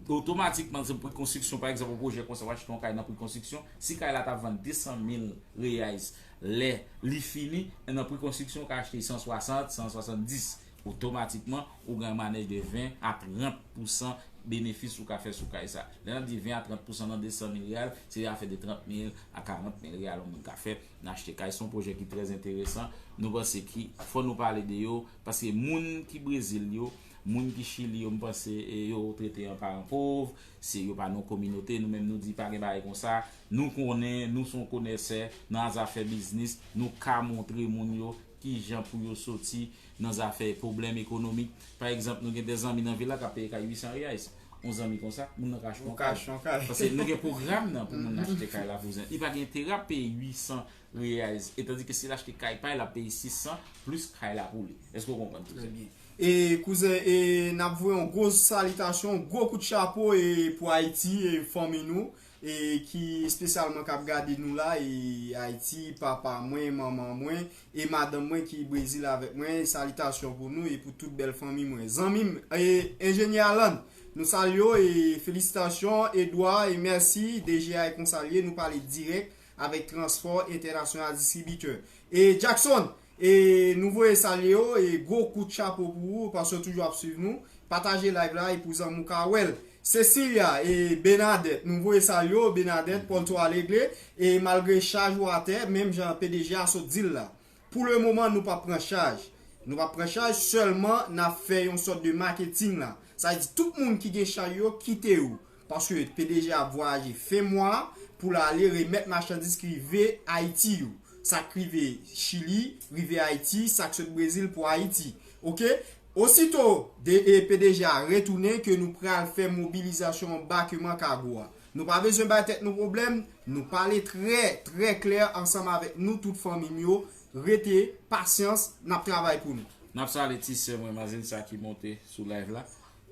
Otomatikman, se pri konstriksyon, pa egzanp, yon pwojè konsa, w achte yon kay nan pri konstriksyon, si kay la t ap vann de san mil reyal lè li fini, nan pri konstriksyon, ou ka achte san swasant, san swasanndis. Otomatikman, ou gen manèj de ven a trant pousan benefis ou ka fè sou kay sa. Lè n ap di ven a trant pousan nan de san mil reyal, se afè de trant mil a karant mil reyal yon moun ka fè nan achte kay. Se yon pwojè ki trè enteresan. Nou panse ki fò nou pale de yo, paske moun ki Brezil yo, moun ki Chili yo, m panse e yo trete an paran pòv, se yo pa nan kominote, nou menm nou di pa gen bagay konsa. Nou konnen, nou se yon konèsè nan zafè biznis, nou ka montre moun yo kijan pou yo soti nan zafè pwoblèm ekonomik. Pa egzanp, nou gen de zanmi nan vil la k ap peye kay uit san reyal. Yon zanmi konsa, moun nan ka achte yon kay. Paske nou gen pwogram nan pou moun nan achte kay la, kouzen. Li pa gen enterè ap peye uit san reyal. E tandike si l achte kay pa l, l ap peye sis san plis kay la pou li. Èske w konprann, kouzen? E kouzen, e n ap voye yon gwo salitasyon, yon gwo kout chapo e pou Ayiti e fanmi nou, e ki espesyalman k ap gade nou la, e Ayiti, papa mwen, manman mwen, e madanm mwen ki Brezil avèk mwen, salitasyon pou nou e pou tout bèl fanmi mwen. Zanmi m, e enjenyè Alan, nou salye w e felisitasyon, Edouard, e mèsi, D G A e konsa l ye, nou pale dirèk avèk Transpò Entènasyonal Distribitè. E Jackson, e nou voye salye w, e gwo kout chapo pou ou, paske w toujou ap swiv nou. Pataje live la, e pou zanmi w ka wè l. Cecilia e Bernadette, nou voye salye w, Bernadette, Porto Alegre, e malgre chaj ou atè, menm jan P D G a sot di l la. Pou le moman, nou p ap pran chaj. Nou p ap pran chaj, sèlman n ap fè yon sòt de maketing la. Sa vle di tout moun ki gen chaj yo, kite yo. Paske P D G ap vwayaje fen mwa pou l ale remèt machandiz ki rive Ayiti yo. Sa k rive Chili, rive Ayiti, sa k sot Brezil pou Ayiti. Oke? Osito de, e, P D G a retounen ke nou pral fè mobilizasyon anbakeman kago a. Nou pa bezwen bay tèt nou pwoblèm, nou pale trè, trè klè ansanm avèk nou, tout fanmi m yo. Rete, pasyans, n ap travay pou nou. N ap salye ti sè mwen, Mazensa ki monte sou live la.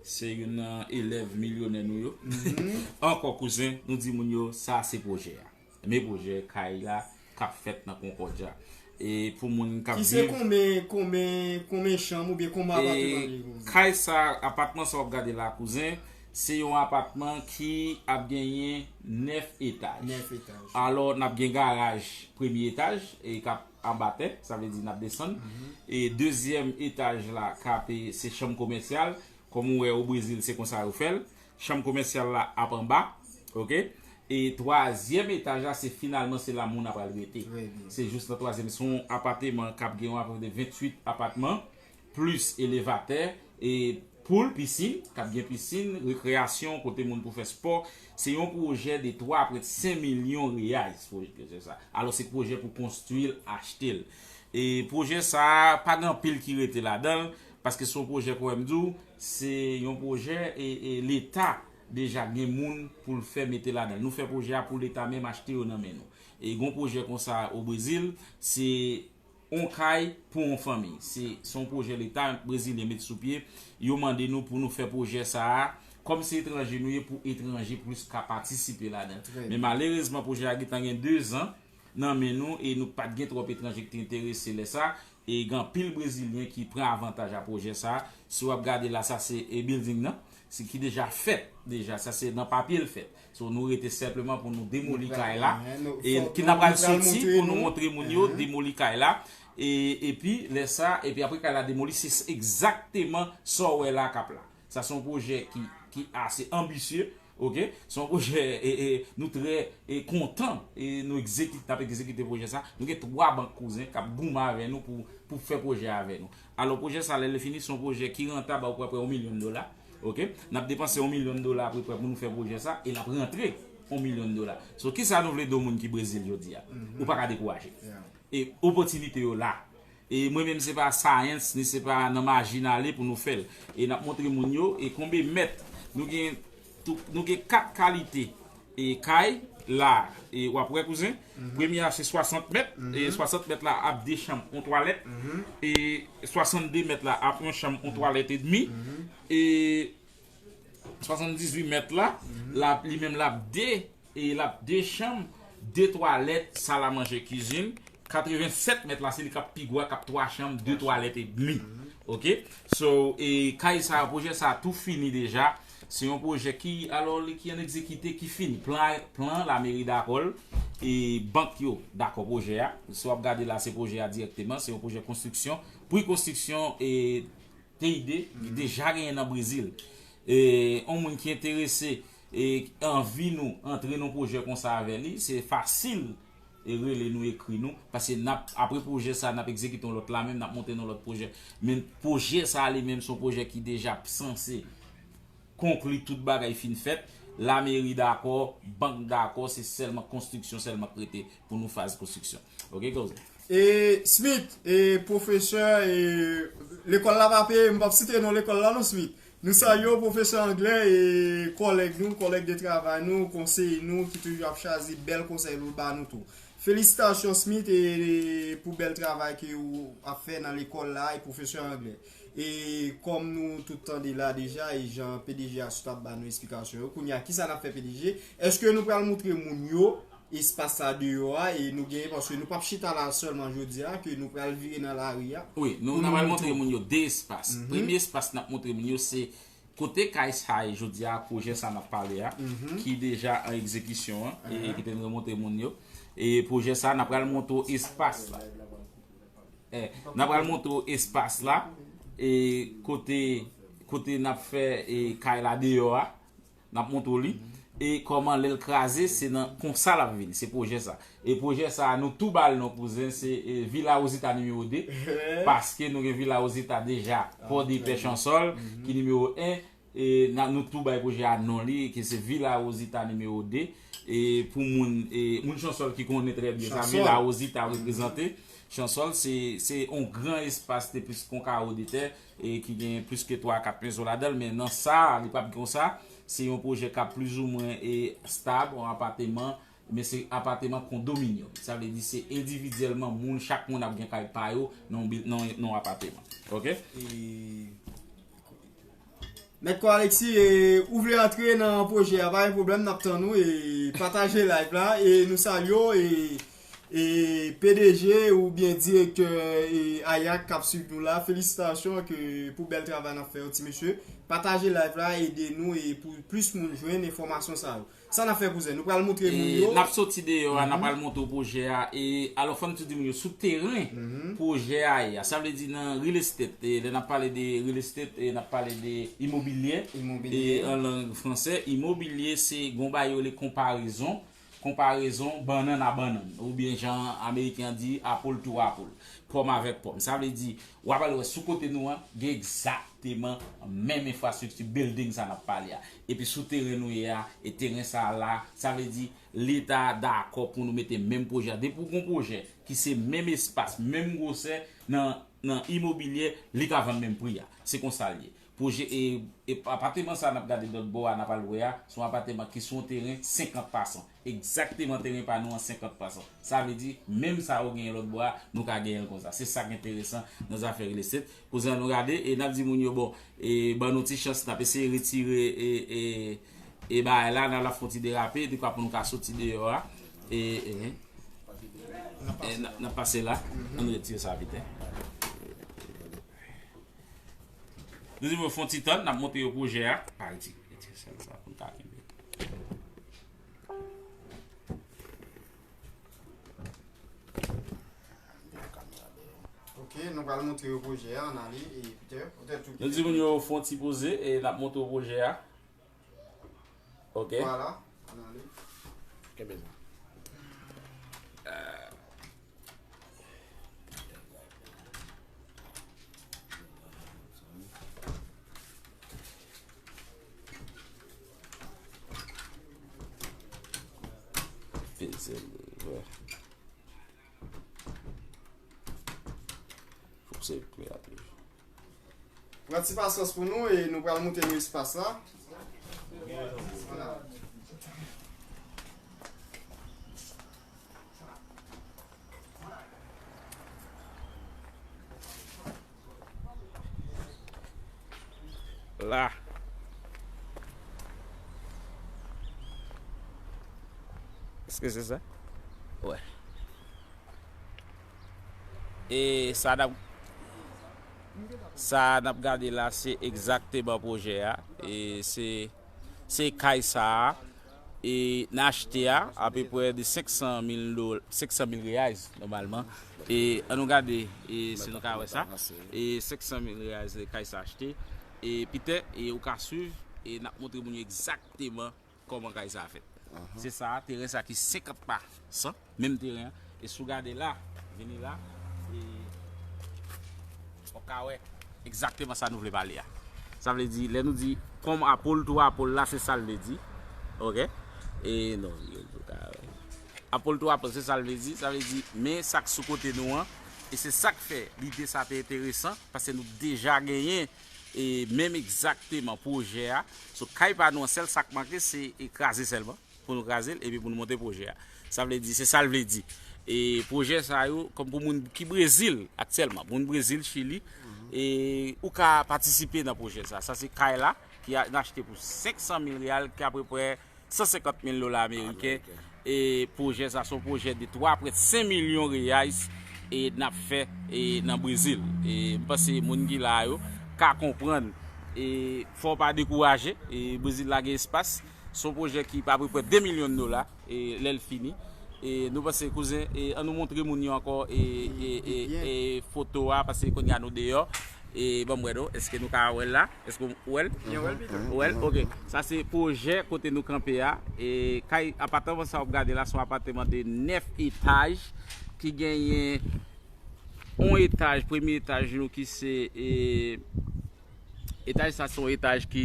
Se youn nan elèv milyonè nou yo. Ankò kouzen, nou di moun yo, sa se pwojè a. Men pwojè kay la k ap fèt nan Concordia. E pou moun k ap viv. Ki se konbyen, konbyen, konbyen chanm oubyen konbyen apatman li ye, kouzen? Kay sa, apatman sa w ap gade la, kouzen, se yon apatman ki ap genyen nèf etaj. Nèf etaj. Alò, n ap gen garaj premye etaj, e k ap anba tè, sa vle di n ap desann. E dezyèm etaj la, k ap, e, se chanm komèsyal. Kòm ou wè, o Brezil, se konsa yo fè l. Chanm komèsyal la ap anba, oke? E twazyèm etaj la, se finalman, se la moun ap pral rete. Se jis nan twazyèm, se yon apateman k ap gen yon apeprè de venntuit apatman, plis elevatè, e poul, pisin, k ap gen pisin, rekreyasyon, kote moun pou fè spò. Se yon pwojè de twa pwen senk milyon reyal, pwojè sa. Alò, se pwojè pou konstwi l, achte l. E pwojè sa a, pa gen anpil ki rete ladan l, paske se yon pwojè, kòm m di w, se yon pwojè e, e Leta deja gen moun pou l fè mete ladan l. Nou fè pwojè a pou Leta menm achte yo nan men nou. E gen yon pwojè konsa o Brezil, se yon kay pou yon fanmi. Se, se yon pwojè Leta brezilyen met sou pye. Yo mande nou pou nou fè pwojè sa a. Kòm se etranje nou ye, pou etranje plis ka patisipe ladan l. Men malerezman, pwojè a gentan gen dezan nan men nou e nou pa t gen twòp etranje ki te enterese lè sa. E gen anpil Brezilyen ki pran avantaj a pwojè sa. Si w ap gade la, sa se e building nan, se ki deja fèt deja, sa se nan papye l fèt. So, nou rete senpleman pou nou demoli kay la. E ki n ap pral soti pou nou montre moun yo demoli kay la. E epi lè sa, epi apre kay la demoli, se egzakteman sa w wè la k ap la. Sa se yon pwojè ki, ki ase anbisye. Ok, se yon pwojè e, e, nou trè e, kontan e, nou egzekite, n ap egzekite pwojè sa. Nou gen twa bank kouzen k ap goumen avè nou pou, pou fè pwojè avè nou. Alò, pwojè sa, lè l fini, se yon pwojè ki rantab apeprè yon milyon dola. Ok, n ap depanse yon milyon dola apeprè pou nou fè pwojè sa, e l ap rantre yon milyon dola. So, kisa nou vle di yon moun ki Brezil jodi a? Ou pa ka dekouraje. E opòtinite yo la. E mwen menm se pa science, ni se pa nan maji n ale pou nou fè l. E n ap montre moun yo, e konbe mèt. Nou gen, tou, nou gen kat kalite e kay la, e w ap wè kouzen. Premye a se swasant mèt, e swasant mèt la ap de chanm, yon twalèt. E swasannde mèt la ap yon chanm, yon twalèt edmi. E swasanndizuit mèt la, l ap, li menm l ap de, e l ap de chanm, de twalèt, salamanje, kizin. Katrevensèt mèt la, se li k ap pi gwo a, k ap twa chanm, de twalèt edmi. Ok? So, e kay sa, pwojè sa tou fini deja. Se yon pwojè ki, alò, li ki an egzekite, ki fini. Plan, plan lameri dakò l, e bank yo dakò pwojè a. Si w ap gade la, se pwojè a dirèkteman, se yon pwojè konstriksyon. Pri konstriksyon, e T I D, li deja genyen nan Brezil. E yon moun ki enterese, e anvi nou antre nan pwojè konsa avè li, se fasil, e rele nou, ekri nou, paske n ap, apre pwojè sa, n ap egzekite yon lòt la menm, n ap monte yon lòt pwojè. Men pwojè sa li menm, se yon pwojè ki deja sanse konkli, tout bagay fin fèt. Lameri dakò, bank dakò, se sèlman konstriksyon sèlman k rete pou nou, faz konstriksyon. Ok, kouzen? E Smith, e pwofesè, e lekòl la pa peye, m p ap site non lekòl la non, Smith. Nou salye w, pwofesè Anglè, e kòlèg nou, kòlèg de travay nou, konseye nou, ki toujou ap chwazi bèl konsèy pou l ba nou tou. Felisitasyon, Smith, e, e pou bèl travay ke w ap fè nan lekòl la, e pwofesè Anglè. E kòm nou tout tande la deja, e jan P D G a sot ap ba nou esplikasyon yo, kounye a, kisa n ap fè, P D G? Èske nou pral montre moun yo espas sa deyò a, e nou genyen, paske nou p ap chita la sèlman jodi a, ke nou pral vire nan lari a. Wi, nou, n ap pral montre moun yo de espas. Premye espas n ap montre moun yo, se kote kay sa ye jodi a, pwojè sa n ap pale a, ki deja an egzekisyon an, e, e ki te dwe montre moun yo. E pwojè sa, n ap pral montre w espas la. E, n ap pral montre w espas la, e kote, kote n ap fè, e, kay la deyò a, n ap montre w li. E kòman lè l kraze, se nan konsa l ap vin, se pwojè sa. E pwojè sa, nou tou ba l non, kouzen, se, e, Vila Rosita nimewo de, paske nou gen Vila Rosita deja, Pòdepè, Chansòl, ki nimewo en, e, n a, nou tou bay pwojè a non li, ke se Vila Rosita nimewo de, e, pou moun, e, moun Chansòl ki konnen trè byen sa Vila Rosita reprezante. Chansòl, se, se yon gran espas de plis kon kawo de tè, e ki gen plis ke twa, kat mezon ladan l, men nan sa, li p ap gen konsa. Se yon pwojè k ap plizoumwen, e, stab, yon apateman, men se apateman kondominyòm. Sa vle di se endividyèlman moun, chak moun ap gen kay pa yo nan yon bil-, nan, nan yon apateman. Ok? E, Mèt Kò Alexis, e, ou vle antre nan pwojè a, pa gen pwoblèm, n ap tann ou, e, pataje live la, e nou salye w, e, e P D G oubyen direktè, e, Ayak k ap swiv nou la, felisitasyon ke, pou bèl travay n ap fè yo, ti mesye. Pataje live la, ede nou, e pou plis moun jwenn enfòmasyon sa yo. Sa n ap fè, kouzen? Nou pral montre moun yo. E n ap soti deyò a, n ap pral montre w pwojè a. E alò, fò n tou di moun yo, sou teren pwojè a ye a. Sa vle di nan real estate. E lè n ap pale de real estate, e n ap pale de imobilye. Imobilye. E an lang fransè, imobilye se gon bagay yo rele konparezon. Konparezon bannann a bannann. Oubyen jan Ameriken an di, apple to apple. Pòm avèk pòm. Sa vle di, w ap al wè sou kote nou an, gen egzakteman menm enfrastrikti building sa n ap pale a. Epi sou teren nou ye a, e teren sa a la, sa vle di, Leta dakò pou nou mete menm pwojè a. Depi w gen yon pwojè ki se menm espas, menm gwosè nan, nan imobilye, li ka vann menm pri a. Se konsa l ye. Pwojè, e, e apateman sa n ap gade lòt bò a, n ap al wè a, se yon apateman ki sou yon teren senkant pa san. Egzakteman teren pa nou an senkant pa san. Sa vle di, menm sa yo genyen lòt bò a, nou ka genyen l konsa. Se sa k enteresan nan zafè real estate. Kouzen an, nou gade, e n ap di moun yo, bon, e ban nou ti chans, n ap eseye retire, e, e, e bagay la, n ap fè yon ti derape, dekwa pou nou ka soti deyò a. E, e, e, n ap, n ap pase la, ann retire sa vit. Nou di mwen fè yon ti tann, n ap montre yo pwojè a. Pa retire, retire sèl sa pou n ka kenbe. Ok, nou pral montre yo pwojè a, ann ale, e Peter, ou te tou. Nou di moun yo fè yon ti poze, e n ap montre yo pwojè a. Ok. Vwala, ann ale. Kenbe sa. Peze l, wè. Fòk se kreatif. Pran ti pasyans pou nou e nou pral montre nou espas la. Vwala. La. Èske se sa? Wè. E sa n ap, sa n ap gade la, se egzakteman pwojè a. E se, se kay sa a. E n achte a apeprè de senk san mil dola, senk san mil reais, nòmalman. E ann nou gade, e si nou ka wè sa. E senk san mil reais, e kay sa achte. E Peter, e ou ka swiv, e n ap montre moun yo egzakteman kòman kay sa fèt. Se sa, teren sa ki senkant pa san, menm teren an. E si w gade la, vini la, e w ka wè egzakteman sa nou vle pale a. Sa vle di, lè nou di kòm apol tou apol la, se sa l vle di. Ok? E non, w ka wè. Apol tou apol, se sa l vle di. Sa vle di, men sa k sou kote nou an, e se sa k fè lide sa te enteresan, paske nou deja genyen e menm egzakteman pwojè a. So, kay pa nou an, sèl sa k manke, se e kraze sèlman, pou nou kraze l, epi pou nou monte pwojè a. Sa vle di, se sa l vle di. E pwojè sa yo, kòm pou moun ki Brezil aktyèlman, moun Brezil, Chili, e ou ka patisipe nan pwojè sa. Sa se kay la, ki a, n achte pou senk san mil real, ki apeprè san senkant mil dola ameriken. E pwojè sa se yon pwojè de twa, prè senk milyon reais e n ap fè e nan Brezil. E m panse moun ki la yo ka konprann e fò w pa dekouraje. E Brezil la gen espas. Se yon pwojè ki pa apeprè de milyon dola e lè l fini. E nou panse, kouzen, e ann nou montre moun yo ankò e, e, e, e foto a, paske kounye a nou deyò. E ban m wè non, èske nou ka wè l la? Èske w wè l? Ou wè l? Ok. Sa se pwojè kote nou kanpe a. E kay, apatman sa w ap gade la, se yon apatman de nèf etaj ki genyen yon etaj, premye etaj nou ki se, e, etaj sa se yon etaj ki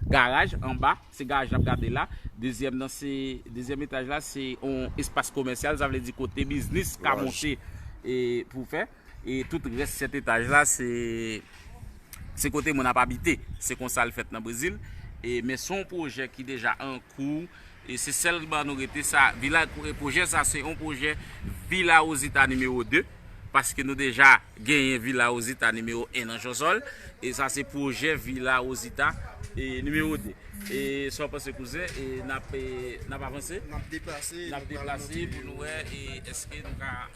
garaj anba, se garaj n ap gade la. Dezyèm nan se, dezyèm etaj la se yon espas komèsyal, sa vle di kote biznis ka monte e pou fè. E tout rès sèt etaj la, se, se kote moun ap abite. Se konsa l fèt nan Brezil. E, men se yon pwojè ki deja an kou. E se sèlman nou rete sa. Vila, e pwojè sa, se yon pwojè Vila Rosita nimewo de. Paske nou deja genyen Vila Rosita nimewo en nan Chòsòl. E sa, se pwojè Vila Rosita e nimewo de. E sa w panse, kouzen? E n ap, e, n ap avanse? N ap deplase, n ap deplase pou nou wè, e èske nou ka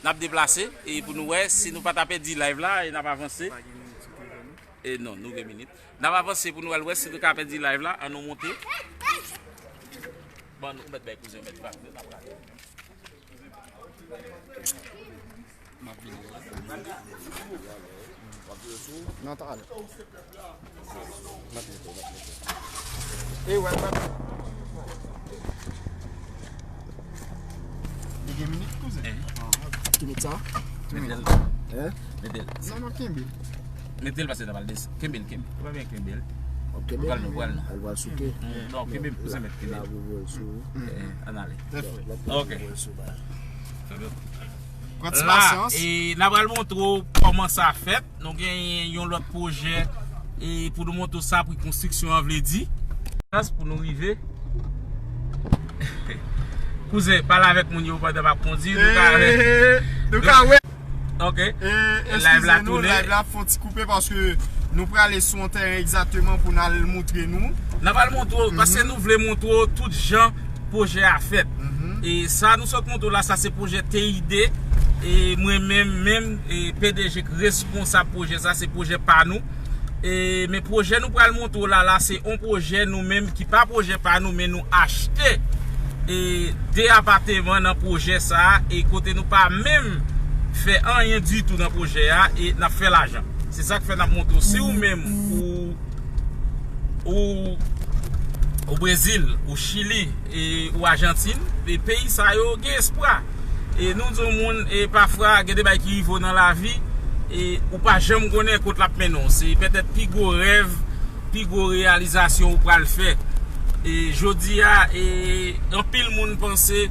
N ap deplase e pou nou wè si nou pa ta pèdi live la e n ap avanse. E non, nou gen minit. N ap avanse pou nou wè, wè si nou ka pèdi live la. Ann nou monte. Bon, nou mèt bay kouzen, mèt pa. N ap vini. Nan talè. E wè, wè. Li gen minit, kouzen? Eh. Ki minit sa? Mete l. Eh? Mete l. Non, non, kenbe. Mete l pase nan pral desann. Kenbe l, kenbe l. Ou pa byen kenbe l. Ou kenbe l? Pral non, pral non. Al pral souke. Mm, non, kenbe l, kouzen, mèt kenbe l. La pou voye sou. Eh, ann ale. Ok. Pran ti pasyans. La, e, n a pral montre w kòman sa fèt. Nou gen yon lòt pwojè, e, pou nou montre w sa pri konstriksyon an vle di. Chans pou nou rive. Kouzen, pale avèk moun yo pandan m ap kondui. Nou ka wè. Nou ka wè. Ok. E, live la tounen. Live la fè yon ti koupe paske nou prale sou yon tèren egzakteman pou n al montre nou. N a pral montre w, paske nou vle montre w tout jan pwojè a fèt. E sa nou sot montre w la, sa se pwojè T I D. E mwen menm, menm, e P D G k responsab pwojè sa, se pwojè pa nou. E, men pwojè nou pral montre w la, la, se yon pwojè nou menm ki pa pwojè pa nou, men nou achte, e, de apateman nan pwojè sa, e kote nou pa menm fè anyen ditou nan pwojè a, e n ap fè lajan. Se sa k fè n ap montre w. Si ou menm, ou ou, ou Brezil, ou Chili, e, ou Ajantin, e peyi sa yo gen espwa. E nou di yon moun, e pafwa, gen de bagay ki rive w nan lavi, e ou pa janm konnen kot l ap mennen w. Se petèt pi gwo rèv, pi gwo reyalizasyon ou pral fè. E jodi a, e anpil moun panse,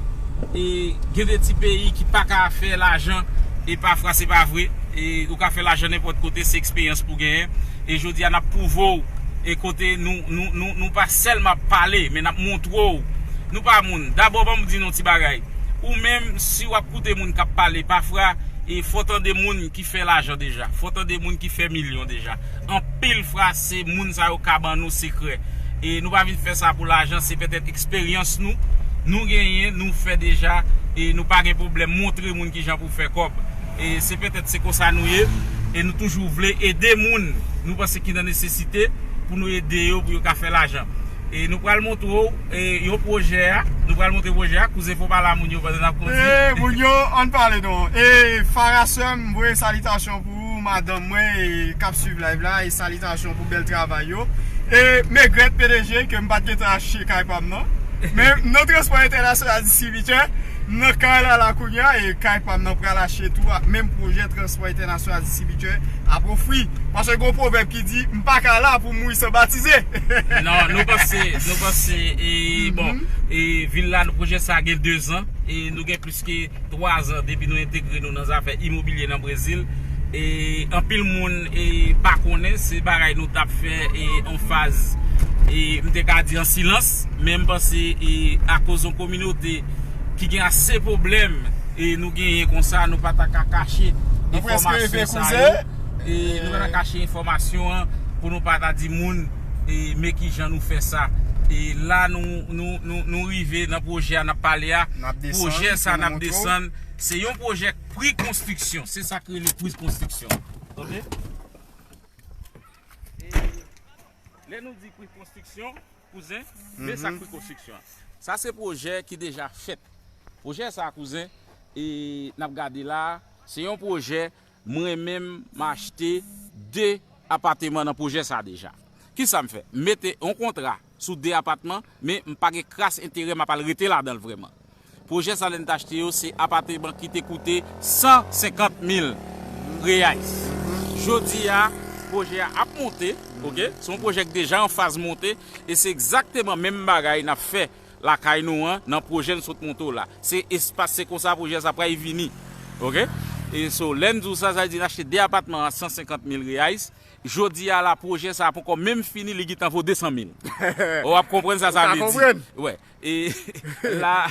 e gen de ti peyi ki pa ka fè lajan, e pafwa se pa vre. E ou ka fè lajan nenpòt kote, se eksperyans pou genyen. E jodi a, n ap pwouve w, e kote nou, nou, nou, nou pa sèlman ap pale, men n ap montre w. Nou pa moun. Dabò, ban m di nou yon ti bagay. Ou menm, si w ap koute moun k ap pale, pafwa, e fò tande moun ki fè lajan deja. Fò tande moun ki fè milyon deja. Anpil fwa, se moun sa yo ka ban nou sekrè. E nou pa vin fè sa pou lajan, se petèt eksperyans nou, nou genyen, nou fè deja, e nou pa gen pwoblèm montre moun kijan pou fè kòb. E se petèt se konsa nou ye, e nou toujou vle ede moun nou panse ki nan nesesite pou nou ede yo, pou yo ka fè lajan. E nou pral montre w, e, yon pwojè a, nou pral montre pwojè a, kouzen fò pale a moun yo pandan n ap kondui. E, moun yo, ann pale non. E, Farah sè m, m voye salitasyon pou ou, madanm mwen, e, k ap swiv live la, e salitasyon pou bèl travay yo. E, m regrèt P D G ke m pa t gentan achte kay pa m nan. Men, m nan Transpò Entènasyonal Distribitè, m nan kay la, la kounye a, e kay pa m nan pral achte tou ak menm pwojè Transpò Entènasyonal Distribitè ap ofri. Paske gen yon pwovèb ki di, "M pa ka la pou m mouri san batize." Non, nou panse, nou panse, e, bon, e, vil la, pwojè sa gen de zan, e nou gen plis ke twa zan depi nou entegre nou nan zafè imobilye nan Brezil. E anpil moun, e, pa konnen, se bagay nou t ap fè, e, an faz, e, m te ka di an silans, men m panse, e, akoz yon kominote ki gen ase pwoblèm, e, nou genyen konsa, nou pa ta ka kache enfòmasyon sa yo. E nou pa ta kache enfòmasyon an pou nou pa ta di moun, e, men kijan nou fè sa. E la, nou, nou, nou, nou rive nan pwojè a n ap pale a. Pwojè sa n ap desann, se yon pwojè pri konstriksyon. Se sa k rele pri konstriksyon. Ok? E lè nou di pri konstriksyon, kouzen, men sa k pri konstriksyon an. Sa se pwojè ki deja fèt. Pwojè sa, kouzen, e n ap gade la, se yon pwojè, mwen menm, m achte de apateman nan pwojè sa deja. Kisa m fè? M mete yon kontra sou de apatman, men m pa gen kras enterè m ap al rete ladan l vrèman. Pwojè sa, lè n t achte yo, se apateman ki te koute san senkant mil reais. Jodi a, pwojè a ap monte, ok? Se yon pwojè ki deja an faz monte, e se egzakteman menm bagay n ap fè lakay nou an, nan pwojè n sot monte w la. Se espas, se konsa pwojè sa pral vini. Ok? E so, lè n di w sa, sa vle di n achte de apatman a san senkant mil reais. Jodi a la, pwojè sa poko menm fini, li gentan vo de san mil. W ap konprann sa sa vle di? Wè. E la,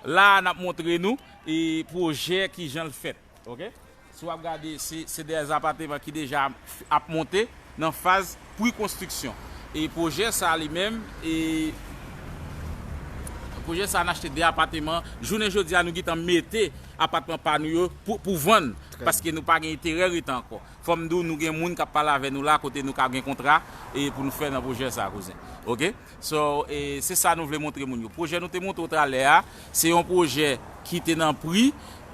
la, n ap montre nou, e pwojè kijan l fèt. Ok? Si w ap gade, se, se de apateman ki deja ap monte nan faz pre-konstriksyon. E pwojè sa li menm, e pwojè sa n achte de apateman. Jounen jodi a, nou gentan mete apatman pa nou yo pou, pou vann, paske nou pa gen enterè rete ankò. Fò m di w, nou gen moun k ap pale avè nou la, kote nou ka gen kontra, e pou nou fè nan pwojè sa, kouzen. Ok? So, e, se sa nou vle montre moun yo. Pwojè nou te montre w talè a, se yon pwojè ki te nan pre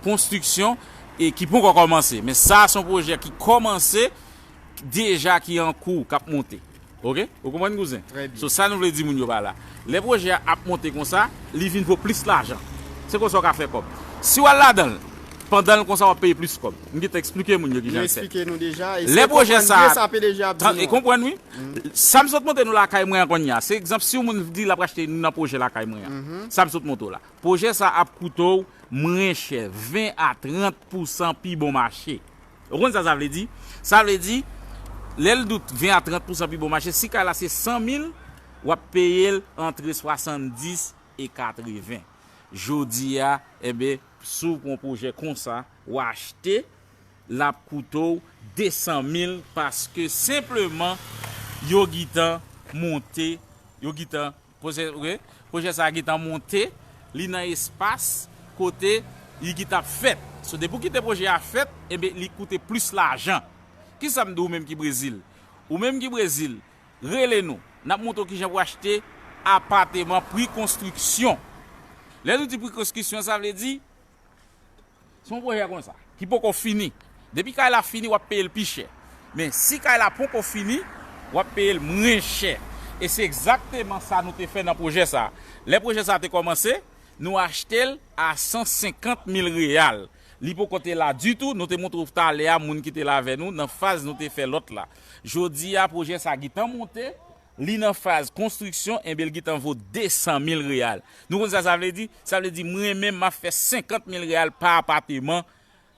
konstriksyon e ki poko kòmanse. Men sa, se yon pwojè ki kòmanse deja, ki an kou, k ap monte. Ok? Ou konprann, kouzen? So, sa nou vle di moun yo pa la. Lè pwojè a ap monte konsa, li vin vo plis lajan. Se konsa w ka fè kòb. Si w al ladan l, pandan l konsa, w ap peye plis kòb. M gentan eksplike moun yo kijan l fèt. Lè pwojè sa, e konprann, wi. Sa m sot montre nou lakay mwen an kounye a, se egzanp, si yon moun di l ap achte youn nan pwojè lakay mwen an, sa m sot montre w la. Pwojè sa ap koute w mwen chè, ven a trant pousan pi bon mache. Ou konn sa sa vle di? Sa vle di, lè l di w ven a trant pousan pi bon mache, si kay la se san mil, w ap peye l antre swasanndis e katreven. Jodi a, enben, si w pran pwojè konsa, w achte, l ap koute w de san mil paske senpleman yo gentan monte, yo gentan, pwojè, ok? Pwojè sa a gentan monte, li nan espas kote Li gentan ap fèt. So, depi w kite pwojè a fèt, enben, li koute plis lajan. Kisa m di w menm ki Brezil? Ou menm ki Brezil, rele nou. N ap montre w kijan pou achte apateman pri konstriksyon. Lè nou di pri konstriksyon, sa vle di, se yon pwojè konsa, ki poko fini. Depi kay la fini, w ap peye l pi chè. Men si kay la poko fini, w ap peye l mwen chè. E se egzakteman sa nou te fè nan pwojè sa. Lè pwojè sa te kòmanse, nou achte l a san senkant mil reyal. Li poko te la ditou, nou te montre w talè a, moun ki te la avè nou, nan faz nou te fè lòt la. Jodi a, pwojè sa gentan monte, li nan faz konstriksyon, enben, l gentan vo de san mil reyal. Nou konn sa sa vle di? Sa vle di, mwen menm, m ap fè senkant mil reyal pa apateman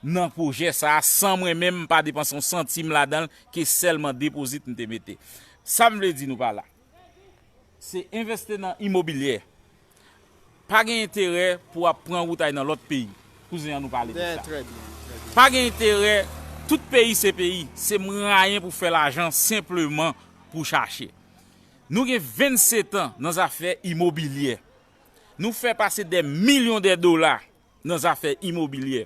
nan pwojè sa a, san mwen menm, m pa depanse yon santim ladan l, ke sèlman depozit m te mete. Sa m vle di nou pa la, se envesti nan imobilyè. Pa gen enterè pou w ap pran wout ay nan lòt peyi. Kouzen an nou pale de sa. Trè byen, trè byen. Pa gen enterè, tout peyi se peyi. Se mwayen pou fè lajan senpleman pou chache. Nou gen vennsetan nan zafè imobilyè. Nou fè pase dè milyon dè dola nan zafè imobilyè.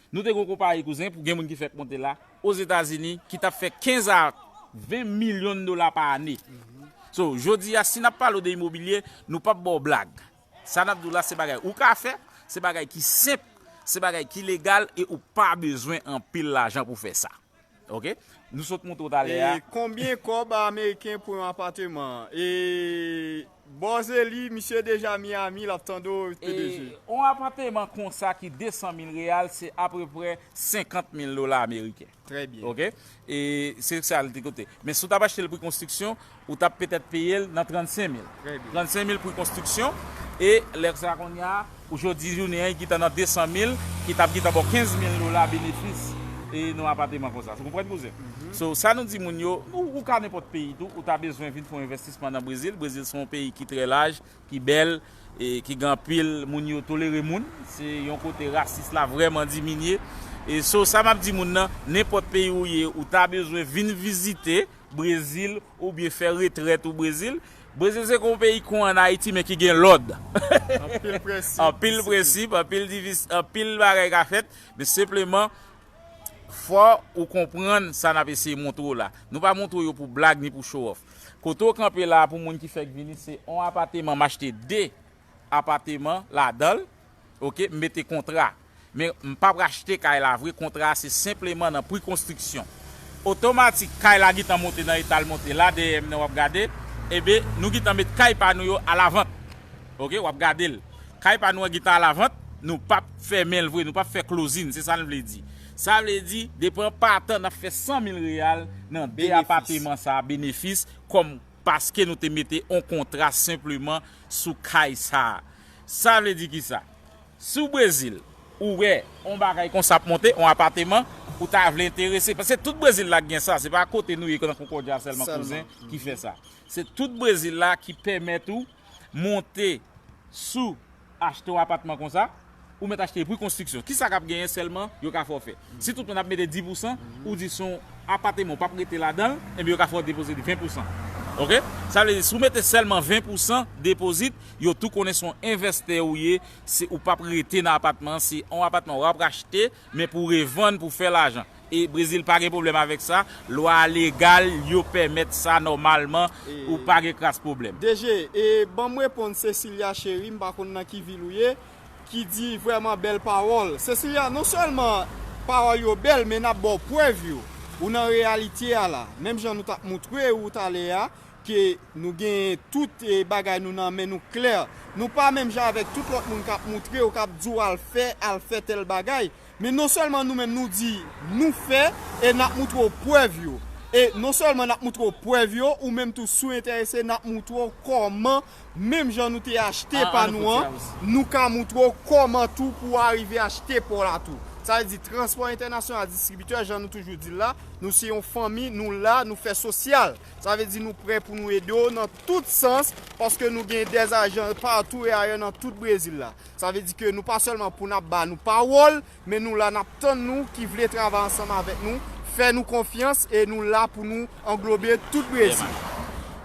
Nou te gen yon konpayi, kouzen, pou gen moun ki fèk monte la, Ozetazini, ki t ap fè kenz a ven milyon dola pa ane. So, jodi a, si n ap pale w de imobilye, nou p ap ba w blag. Sa n ap di w la, se bagay ou ka fè, se bagay ki senp, se bagay ki legal, e ou pa bezwen anpil lajan pou fè sa. Oke? Nou sot montre w talè a. E konbyen kòb ameriken pou yon apateman? E Bòzeli, misye deja Miami, l ap tande w, P D G. E yon apateman konsa ki de san mil reyal, se apeprè senkant mil dola ameriken. Trè byen. Oke? E se sa l te koute. Men si w t ap achte l pri konstriksyon, ou t ap petèt peye l nan trannsenk mil. Trè byen. Trannsenk mil pri konstriksyon. E lè sa kounye a, ou jodi jounen an, li gentan nan de san mil, ki t ap gentan ba w kenz mil dola benefis, e nan apateman konsa. Ou konprann, kouzen? So, sa nou di moun yo, ou, ou ka nenpòt peyi tou, ou ta bezwen vin fè yon envestisman nan Brezil. Brezil se yon peyi ki trè laj, ki bèl, e ki gen anpil moun yo tolere moun. Se yon kote rasis la vrèman diminye. E so, sa m ap di moun nan, nenpòt peyi ou ye, ou ta bezwen vin vizite Brezil oubyen fè retrèt ou Brezil. Brezil se kon yon peyi kon ann Ayiti, men ki gen lòd. Anpil prensip, anpil prensip, anpil divis-, anpil bagay ka fèt, men senpleman, fò ou konprann sa n ap eseye montre w la. Nou pa montre w yo pou blag ni pou show off. Kote w kanpe la, pou moun ki fèk vini, se yon apateman, m achte de apateman ladan l, oke, m mete kontra. Men m p ap achte kay la vre, kontra a se senpleman nan pri konstriksyon. Otomatik, kay la gentan monte nan eta l monte la, dèyè m nan w ap gade, ebyen, nou gentan met kay pa nou yo alavant. Oke, w ap gade l. Kay pa nou an gentan alavant, nou p ap fèmen l vre, nou p ap fè closing, se sa n vle di. Sa vle di, depi an patan, n ap fè san mil reyal nan de apateman sa a, benefis, kòm paske nou te mete yon kontra senpleman sou kay sa a. Sa vle di kisa? Si w Brezil, ou wè yon bagay konsa ap monte, yon apateman, ou ta vle enterese. Paske tout Brezil la k gen sa, se pa kote nou ye nan Concordia sèlman, kouzen, ki fè sa. Se tout Brezil la ki pèmèt ou monte sou achte yon apatman konsa, ou mèt achte pri konstriksyon. Kisa k ap genyen sèlman, yo ka fè w fè? Si tout moun ap mete dis pousan, ou di se yon apateman, ou p ap rete ladan l, enben yo ka fè w depoze ven pousan. Oke? Sa vle di, si w mete sèlman ven pousan depozit, yo tou konnen se yon envestè ou ye, se, ou p ap rete nan apatman an, se yon apatman w ap achte, men pou revann, pou fè lajan. E Brezil pa gen pwoblèm avèk sa. Lwa legal, yo pèmèt sa nòmalman. Ou pa gen kras pwoblèm. D G, e ban m reponn Cecilia Chery, m pa konn nan ki vil ou ye, ki di vrèman bèl pawòl. Cecilia, non sèlman pawòl yo bèl, men n ap ba w prèv yo. Ou nan reyalite a la. Menm jan nou t ap montre ou talè a, ke nou gen tout, e, bagay nou nan men nou klè. Nou pa menm jan avèk tout lòt moun k ap montre w, k ap di w al fè, al fè tèl bagay. Men non sèlman nou menm nou di nou fè, e n ap montre w prèv yo. E non sèlman n ap montre w prèv yo, ou menm tou si w enterese, n ap montre w kòman, menm jan nou te achte pa nou an, nou ka montre w kòman tou pou w arive achte pa w la tou. Sa vle di transpò entènasyonal, distribitè, jan nou toujou di l la, nou se yon fanmi, nou la, nou fè sosyal. Sa vle di nou prè pou nou ede w nan tout sans, paske nou gen dè ajan patou e ayè nan tout Brezil la. Sa vle di ke nou pa sèlman pou n ap ba nou pawòl, men nou la, n ap tann nou ki vle travay ansanm avèk nou, fè nou konfyans e nou la pou nou anglobe tout Brezil.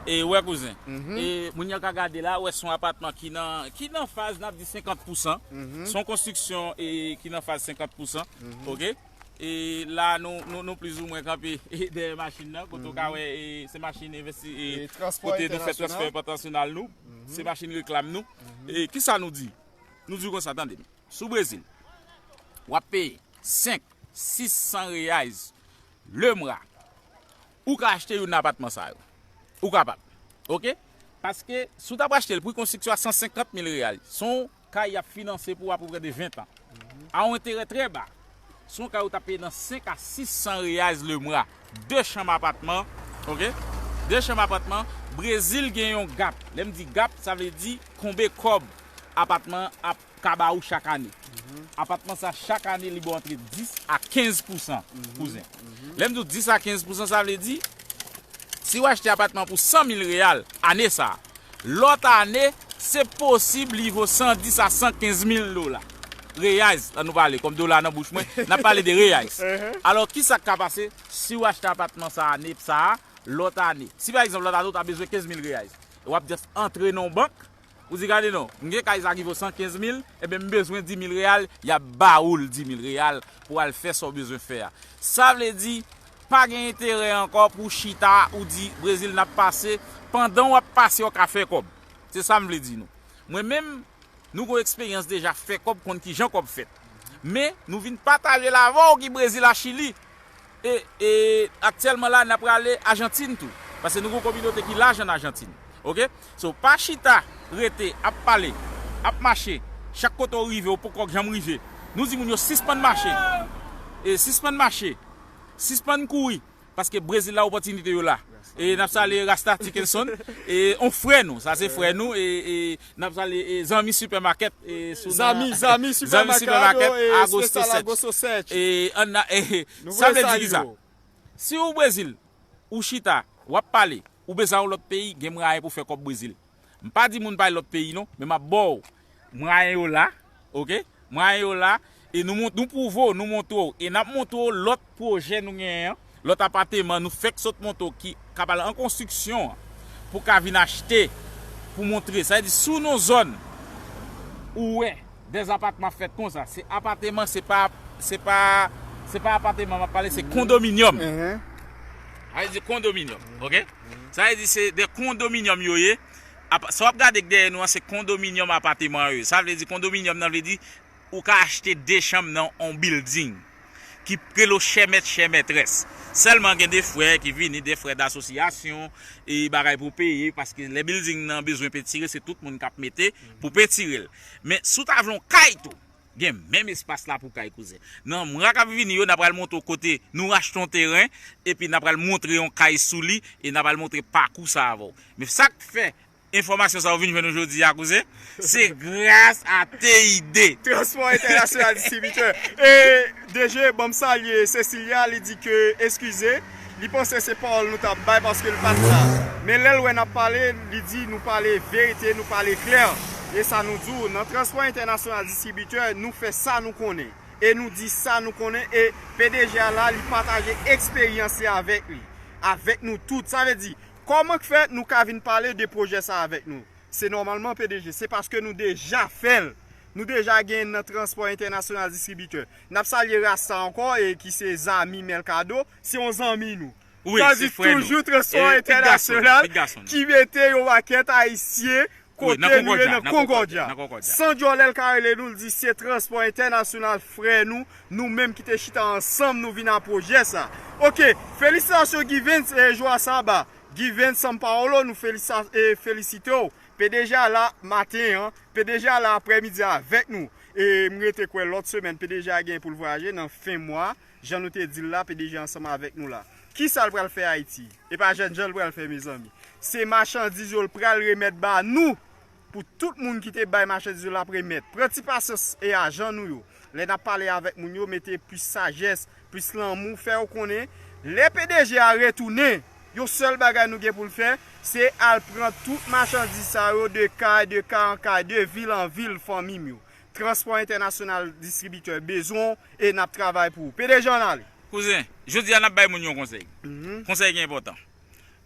E wè kouzen. E moun yo ka gade la, wè se yon apatman ki nan, ki nan faz, n ap di senkant pousan. Se yon konstriksyon e, ki nan faz senkant pousan. Oke? E la, nou, nou, nou plizoumwen kanpe e, dèyè machin nan, kote w ka wè e, se machin envesti, e, kote nou fè transfè pant nasyonal nou. Se machin reklam nou. E kisa nou di? Nou di konsa, tande m. Sou Brezil, w ap peye senk, sis san reais le mwa. Ou ka achte youn nan apatman sa yo. Ou kapab. Oke? Paske, si w t ap achte l, pri konstriksyon a san senkant mil reais. Se yon kay y ap finanse pou apeprè de ven tan. A yon enterè trè ba. Se yon kay ou t ap peye nan senk a sis san reais le mwa. De chanm apatman. Oke? De chanm apatman. Brezil gen yon gap. Lè m di gap, sa vle di konbe kòb apatman ap ka ba ou chak ane. Apatman sa, chak ane, li ba w antre dis a kenz pousan, kouzen. Lè m di w dis a kenz pousan, sa vle di, si w achte apatman pou san mil real ane sa, lòt ane, se posib li vo san dis a san kenz mil dola. Reais, la nou pale, kòm dola nan bouch mwen, n ap pale de reais. Alò, kisa k ka pase si w achte apatman sa ane sa a, lòt ane? Si pa egzanp, lòt ane, ou ta bezwen kenz mil reais, w ap just antre nan yon bank, ou di, "Gade non, m gen kay sa ki vo san kenz mil, ebyen, m bezwen di mil real," y ap ba ou l di mil real pou w al fè sa w bezwen fè a. Sa vle di, pa gen enterè ankò pou w chita, ou di, "Brezil, n ap pase," pandan w ap pase, w ka fè kòb. Se sa m vle di nou. Mwen menm, nou gon eksperyans deja fè kòb, konn kijan kòb fèt. Men, nou vin pataje l avè w ki Brezil a Chili. E, e aktyèlman la, n ap prale Ajantin tou. Paske nou gon kominote ki laj ann Ajantin. Oke? So, pa chita, rete, ap pale, ap mache. Chak kote w rive, w poko k janm rive. Nou di moun yo sispann mache. E sispann mache. Sispann kouri. Paske Brezil la, opòtinite yo la. E n ap salye Rasta Dickinson. E on frè nou, sa se frè nou. E, e n ap salye e zanmi Supermarket. E sou nan Zanmi, zanmi Supermarket, Supermarket, e Agosto Special Sèt. Agosto Sèt. E ann na, e, nou sa vle di ki sa? Si ou Brezil, ou chita, w ap pale, ou bezwen yon lòt peyi, gen mwayen pou fè kòb Brezil. M pa di moun pa al lòt peyi non, men m ap ba w mwayen yo la, oke? Mwayen yo la, e nou mont-, nou pwouve w, nou montre w, e n ap montre w lòt pwojè nou genyen an, lòt apateman nou fèk sot montre w ki k ap al an konstriksyon an, pou w ka vin achte, pou montre. Sa vle di, si w nan zòn, ou wè, dèz apatman ap fèt konsa. Se apateman, se pa, se pa, se pa apateman m ap pale, se kondominyòm. Sa vle di kondominyòm, oke? Sa vle di se de kondominyòm yo ye. Apa-, sa w ap gade k dèyè nou an, se kondominyòm apateman yo ye. Sa vle di kondominyòm nan vle di ou ka achte de chanm nan on bilding ki rele w chè mèt, chè mètrès. Sèlman gen de frè ki vini, de frè dasosyasyon, e bagay pou peye, paske lè bilding nan bezwen pentire, se tout moun k ap mete pou pentire l. Men si w ta vle yon kay tou, gen menm espas la pou kay, kouzen. Nan mwa k ap vini yo, n ap pral montre w kote nou achte yon teren, epi n ap pral montre yon kay sou li, e n ap pral montre pakou sa avè w. Men sa k fè enfòmasyon sa yo vin jwenn nou jodi a, kouzen, se gras a T I D. Transpò Entènasyonal Distribitè. E D G, ban m salye Cecilia, li di ke, eskize, li panse se pawòl nou t ap bay paske l pa t la. Men lè l wè n ap pale, li di nou pale verite, nou pale klè. E sa nou di w, nan Transpò Entènasyonal Distribitè, nou fè sa nou konnen. E nou di sa nou konnen, e P D G a la, li pataje eksperyans li avèk li, avèk nou tout. Sa vle di, kòman k fè nou ka vin pale de pwojè sa avèk nou? Se nòmalman, P D G, se paske nou deja fè l. Nou deja gen nan Transpò Entènasyonal Distribitè. N ap salye Rasta ankò, e ki se zanmi Melkado, se yon zanmi nou. Wi, sa di se frè nou. Toujou Transpò Entènasyonal ki mete yon pakèt Ayisyen kote nou ye nan Konkòdya. San djòlè l ka rele nou, l di se Transpò Entènasyonal frè nou, nou menm ki te chita ansanm, nou vin a pwojè sa. Oke, felisitasyon Givens e Joa Saba. Givens Sampaolo, nou felisa-, e felisite w. P D G a la maten an, P D G a la aprèmidi avèk nou. E m rete kwè lòt semèn P D G a gen pou l vwayaje nan fen mwa. Jan nou te di l la, P D G ansanm avèk nou la. Kisa l pral fè Ayiti? E pa jènjan l pral fè, mezanmi. Se machandiz yo l pral remèt ba nou. Pou tout moun ki te bay machandiz yo, l ap remèt. Pran ti pasyans e ajan nou yo. Lè n ap pale avèk moun yo, mete plis sajès, plis lanmou, fè yo konnen, lè P D G a retounen, yon sèl bagay nou gen pou l fè, se al pran tout machandiz sa yo de kay, de kay an kay, de vil an vil, fanmi m yo. Transpò Entènasyonal Distribitè bezwen w e n ap travay pou ou. P D G ann ale. Kouzen, jodi a n ap bay moun yon konsèy. Konsèy ki enpòtan.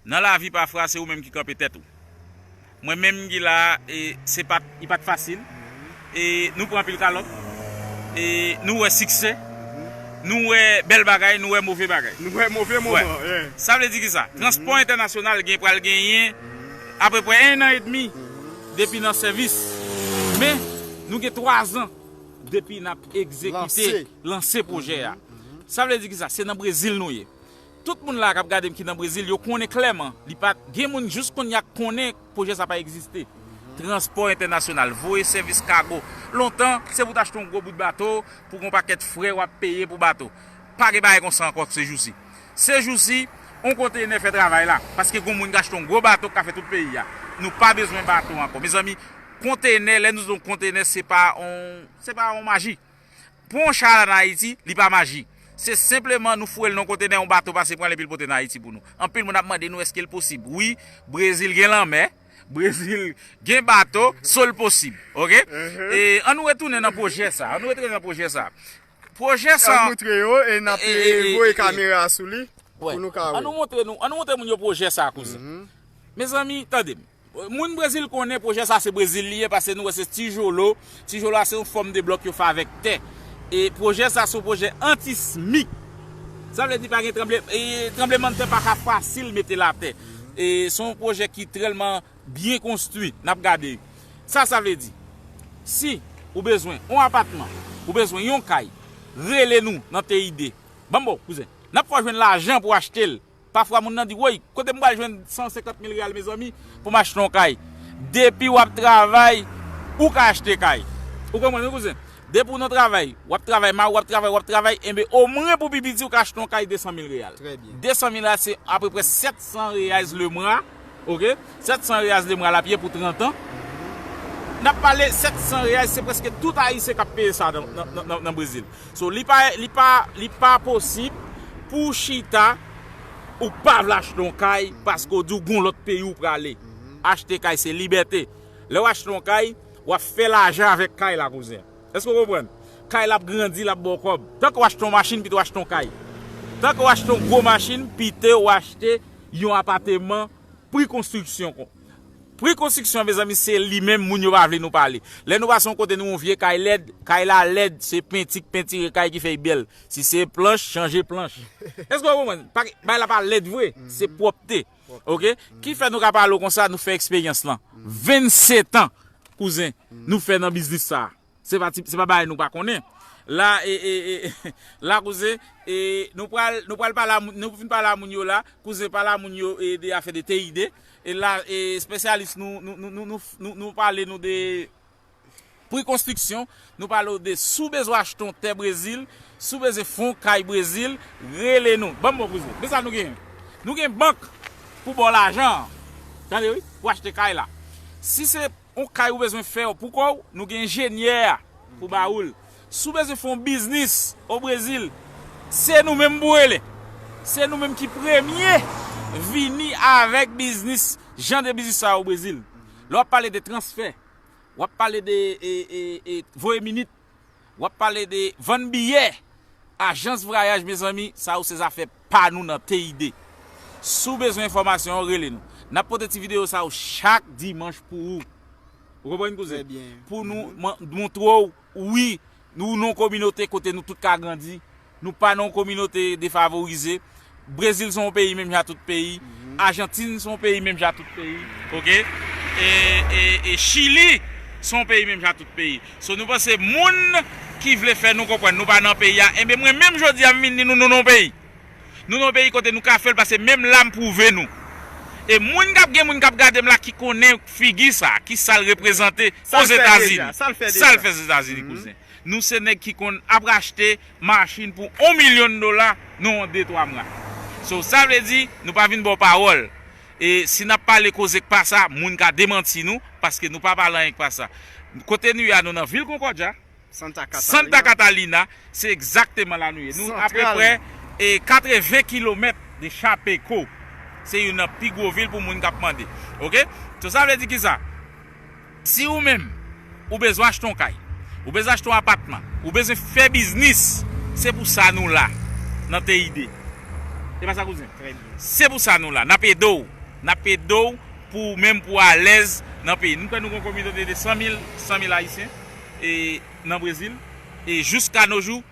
Nan lavi, pafwa, se ou menm ki kanpe tèt ou. Mwen menm ki la, e, se pa t, li pa t fasil. E, nou pran anpil kalòt. E, nou wè siksè. Nou wè bèl bagay, nou wè move bagay. Nou wè move moman. Sa vle di ki sa? Transpò entènasyonal gen pral genyen apeprè en an edmi depi nan sèvis. Men, nou gen twa zan depi n ap egzekite, lanse pwojè a. Sa vle di ki sa? Se nan Brezil nou ye. Tout moun la k ap gade m ki nan Brezil, yo konnen klèman. Li pa gen moun jis kounye a k konnen pwojè sa pa egziste. Transpò entènasyonal, voye sèvis kago. Lontan, se pou w t achte yon gwo bout bato, pou yon pakèt frè w ap peye pou bato. Pa gen bagay konsa ankò se jousi. Se jousi, yon konteynè fè travay la. Paske gon moun k achte yon gwo bato k ka fè tout peyi a. Nou pa bezwen bato ankò. Mezanmi, konteynè, lè nou di yon konteynè, se pa yon, se pa yon maji. Pran yon cha la nan Ayiti, li pa maji. Se senpleman nou foure l nan yon konteynè, yon bato pase pran l epi l pote nan Ayiti pou nou. Anpil moun ap mande nou èske l posib. Wi, Brezil gen lanmè, Brezil gen bato, so l posib. Oke? E, ann nou retounen nan pwojè sa. Ann nou retounen nan pwojè sa. Pwojè sa. Ann moutre yo e n ap voye kamera sou li pou nou ka wè. Ann nou montre nou, ann nou montre moun yo pwojè sa, kouzen. Mezanmi, tande m. Moun Brezil konnen pwojè sa se Brezil li ye, paske nou wè se tijolo. Tijolo a se yon fòm de blòk yo fè avèk tè. E pwojè sa se yon pwojè antismik. Sa vle di pa gen tranble, e, tranblemanntè pa ka fasil mete l atè. E se yon pwojè ki trèlman byen konstwi, n ap gade. Sa, sa vle di, si ou bezwen yon apatman, ou bezwen yon kay, rele nou nan T I D. Ban m ba w, kouzen. N ap fè w jwenn lajan pou w achte l. Pafwa moun nan di, woy, kote m pral jwenn san senkant mil reyal, mezanmi, pou m achte yon kay? Depi w ap travay, ou ka achte kay. Ou konprann, wi, kouzen? Depi w nan travay, w ap travay, mari w ap travay, w ap travay, enben, omwen pou pi piti, ou ka achte yon kay de san mil reyal. De san mil reyal, se apeprè sèt san reyal le mwa, oke? Sèt san reyal le mwa l ap ye pou trant an. N ap pale sèt san reyal, se prèske tout Ayisyen k ap peye sa nan, nan, nan, nan, nan Brezil. So, li pa, li pa, li pa posib pou w chita, ou pa vle achte yon kay paske w di w gon lòt peyi w prale. Achte kay se libète. Lè w achte yon kay, w ap fè lajan avèk kay la, kouzen. Èske w konprann? Kay la ap grandi, l ap ba w kòb. Tanke w achte yon machin, pito w achte yon kay. Tanke w achte yon gwo machin, pito w achte yon apateman. Pri konstriksyon kon. Pri konstriksyon, mezanmi, se li menm moun yo pa vle nou pale. Lè nou pase yon kote, nou wè yon vye kay lèd, kay la lèd, se penti k pentire kay ki fè l bèl. Si se planch, chanje planch. Èske w konprann? Pa, bagay la pa lèd vre, se pwòpte. Oke? Ki fè nou ka pale w konsa, nou fè eksperyans lan. Vennsetan, kouzen, nou fè nan biznis sa a. Se pa ti, se pa bagay nou pa konnen. La, e, e, e, la, kouzen, e, nou pral, nou pral pale a moun, nou fin pale a moun yo la, kouzen pale a moun yo, e, de afè de T I D. E la, e, espesyalis nou, nou, nou pale nou de pri konstriksyon, nou pale w de si w bezwen achte yon tè Brezil, si w bezwen fè yon kay Brezil, rele nou. Ban m ba w, kouzen. Men sa nou genyen. Nou gen bank pou ba w lajan an. Tande wi, pou achte kay la. Si se yon kay ou bezwen fè pou kò w, nou gen enjenyè a pou ba ou l. Si w bezwen fè yon biznis o Brezil, se nou menm pou rele. Se nou menm ki premye vini avèk biznis, jan de biznis sa yo o Brezil. Lè w ap pale de transfè, w ap pale de, e, e, e, voye minit, w ap pale de vann biyè. Ajans vwayaj, mezanmi, sa yo se zafè pa nou nan T I D. Si w bezwen enfòmasyon, rele nou. N ap pote ti videyo sa yo chak dimanch pou ou. Ou konprann, kouzen? Pou nou mon-, montre w, wi, nou nan yon kominote kote nou tout ka grandi. Nou pa nan yon kominote defavorize. Brezil se yon peyi menm jan ak tout peyi. Ajantin se yon peyi menm jan ak tout peyi. Oke? E, e, e Chili se yon peyi menm jan ak tout peyi. So, nou panse moun ki vle fè nou konprann nou pa nan peyi a, enben mwen menm jodi a m vin di nou nou nan yon peyi. Nou nan yon peyi kote nou ka fè l, paske menm la m pwouve nou. E moun k ap gen moun k ap gade m la ki konnen figi sa, ki sa l reprezante Ozetazini. Sa l fè Ozetazini, kouzen. Nou se nèg ki konn ap achte machin pou yon milyon dola nan yon de twa mwa. So, sa vle di, nou pa vin ba w pawòl. E si n ap pale koze k pa sa, moun ka demanti nou, paske nou pa pale anyen k pa sa. Kote nou ye a, nou nan vil Konkòdya, Santa Catalina, se egzakteman la nou ye. Nou apeprè, e, katreven kilomèt de Chapecó. Se youn nan pi gwo vil pou moun k ap mande. Oke? So, sa vle di ki sa? Si ou menm, ou bezwen achte yon kay, ou bezwen achte yon apatman, ou bezwen fè biznis, se pou sa nou la, nan T I D. Se pa sa, kouzen? Se pou sa nou la. N ap ede w. N ap ede w pou w menm pou w alèz nan peyi. Nou kwè nou gen yon kominote de san mil, san mil Ayisyen e, nan Brezil. E jiska no jou,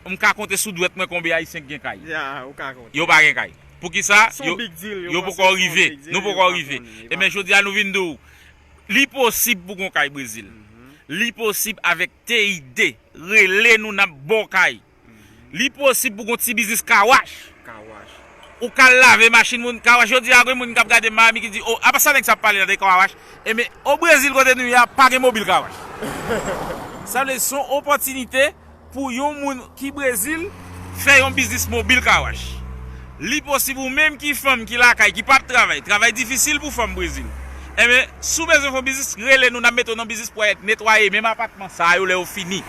m ka konte sou dwèt mwen konbyen Ayisyen ki gen kay. Ya, ou ka konte. Yo pa gen kay. Poukisa? Se yon Yo, big deal, yo yo panse poko se yon rive. big deal, Nou yo poko pa rive. konnen, yo Ebyen, pa jodi a, nou vin di w, li posib pou gon kay Brezil. Li posib avèk T I D. Rele nou, n ap ba w kay. Li posib pou gon ti biznis kawash. Kawash. Ou ka lave machin moun kawash. Jodi a, gen moun k ap gade Miami ki di, o, apa sa nèg sa ap pale la de kawash? Ebyen, o Brezil kote nou ye a, pa gen mobil kawash. Sa vle di, se yon opòtinite pou yon moun ki Brezil fè yon biznis mobil kawash. Li posib ou menm ki fanm ki lakay, ki p ap travay, travay difisil pou fanm Brezil. Ebyen, si w bezwen fè yon biznis, rele nou, n ap mete w nan biznis pou w netwaye menm apatman sa yo lè yo fini.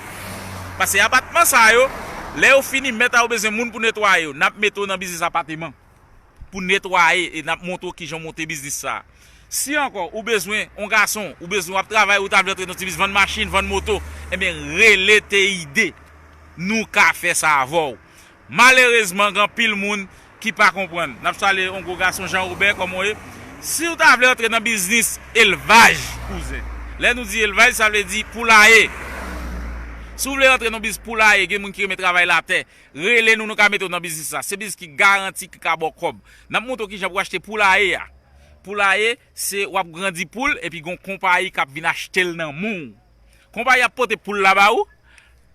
Paske apatman sa yo, lè yo fini, mèt a yo bezwen moun pou netwaye yo. N ap mete w nan biznis apateman pou netwaye e n ap montre w kijan w monte biznis sa a. Si ankò ou bezwen yon gason, ou bezwen w ap travay, ou ta vle antre nan ti biznis, vann machin, vann moto, ebyen rele T I D. Nou ka fè sa avè w. Malerezman, gen anpil moun ki pa konprann. N ap salye yon gwo gason Jean Robert, kòman w ye? Si w ta vle antre nan biznis elvaj, kouzen. Lè nou di elvaj, sa vle di poulaye. Si w vle antre nan biznis poulaye, gen moun ki renmen travay latè. Rele nou, nou ka mete w nan biznis sa. Se biznis ki garanti, ki ka ba w kòb. N ap montre w kijan pou w achte poulaye a. Poulaye, se w ap grandi poul, epi gon konpayi k ap vin achte l nan men w. Konpayi ap pote poul la ba ou,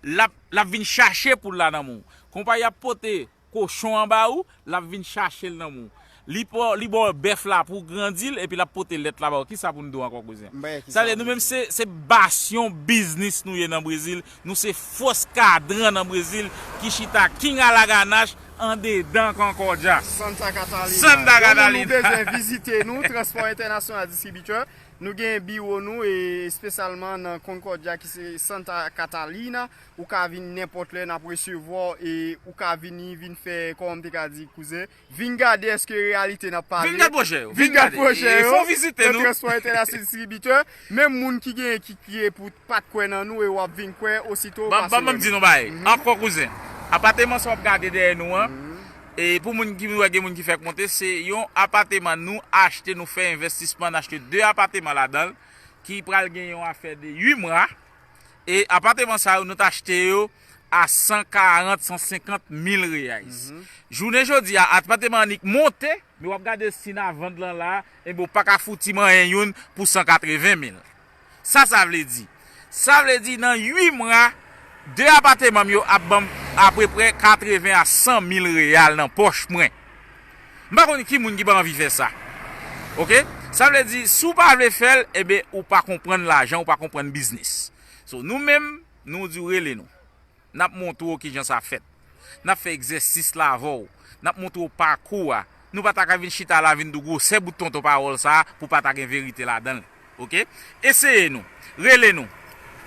l ap, l ap vin chache poul la nan men w. Konpayi ap pote kochon an ba ou, l ap vin chache l nan men w. Li po, li ba w bèf la pou w grandi l, epi l ap pote lèt la ba ou. Kisa pou n di w ankò, kouzen? Sa vle di, nou menm se, se basyon biznis nou ye nan Brezil. Nou se fòs kadran nan Brezil ki chita King a la Ganache andedan Concordia. Santa Catalina. Santa Yon moun Catalina. Nou bezwen vizite nou, Transpò Entènasyonal Distribitè. Nou gen biwo nou e espesyalman nan Concordia ki se Santa Catalina. Ou ka vin nenpòt lè, n ap resevwa w e ou ka vini, vin fè, kòman m te ka di, kouzen, vin gade èske reyalite n ap pale. Vin gade pwojè yo. Vin gade pwojè yo. Fò vizite nou. Transpò Entènasyonal Distribitè. Menm moun ki gen ki kriye pou pa t kwè nan nou e w ap vin kwè osito. Ban ban m di nou bagay. Ankò, kouzen. Apateman sa w ap gade dèyè nou an. E pou moun ki wè gen moun ki fèk monte, se yon apateman nou achte, nou fè envestisman, n achte de apateman ladan l, ki pral gen yon afè de uit mwa. E apateman sa yo, nou t achte yo a san karant, san senkant mil reais. Jounen jodi a, apateman annik monte, men w ap gade si n a vann lan la, enben w pa ka fouti manyen youn pou san katreven mil. Sa sa vle di? Sa vle di nan uit mwa, de apateman m yo ap ban m apeprè katreven a san mil real nan pòch mwen. M pa konn ki moun ki pa anvi fè sa. Oke? Sa vle di, si w pa vle fè l, enben, ou pa konprann lajan, ou pa konprann biznis. So, nou menm, nou di w rele nou. N ap montre w kijan sa fèt. N ap fè egzèsis la avè w. N ap montre w pakou a. Nou pa ta ka vin chita la, vin di w gwosè bout tonton pawòl sa a pou pa ta gen verite ladan l. Oke? Eseye nou. Rele nou.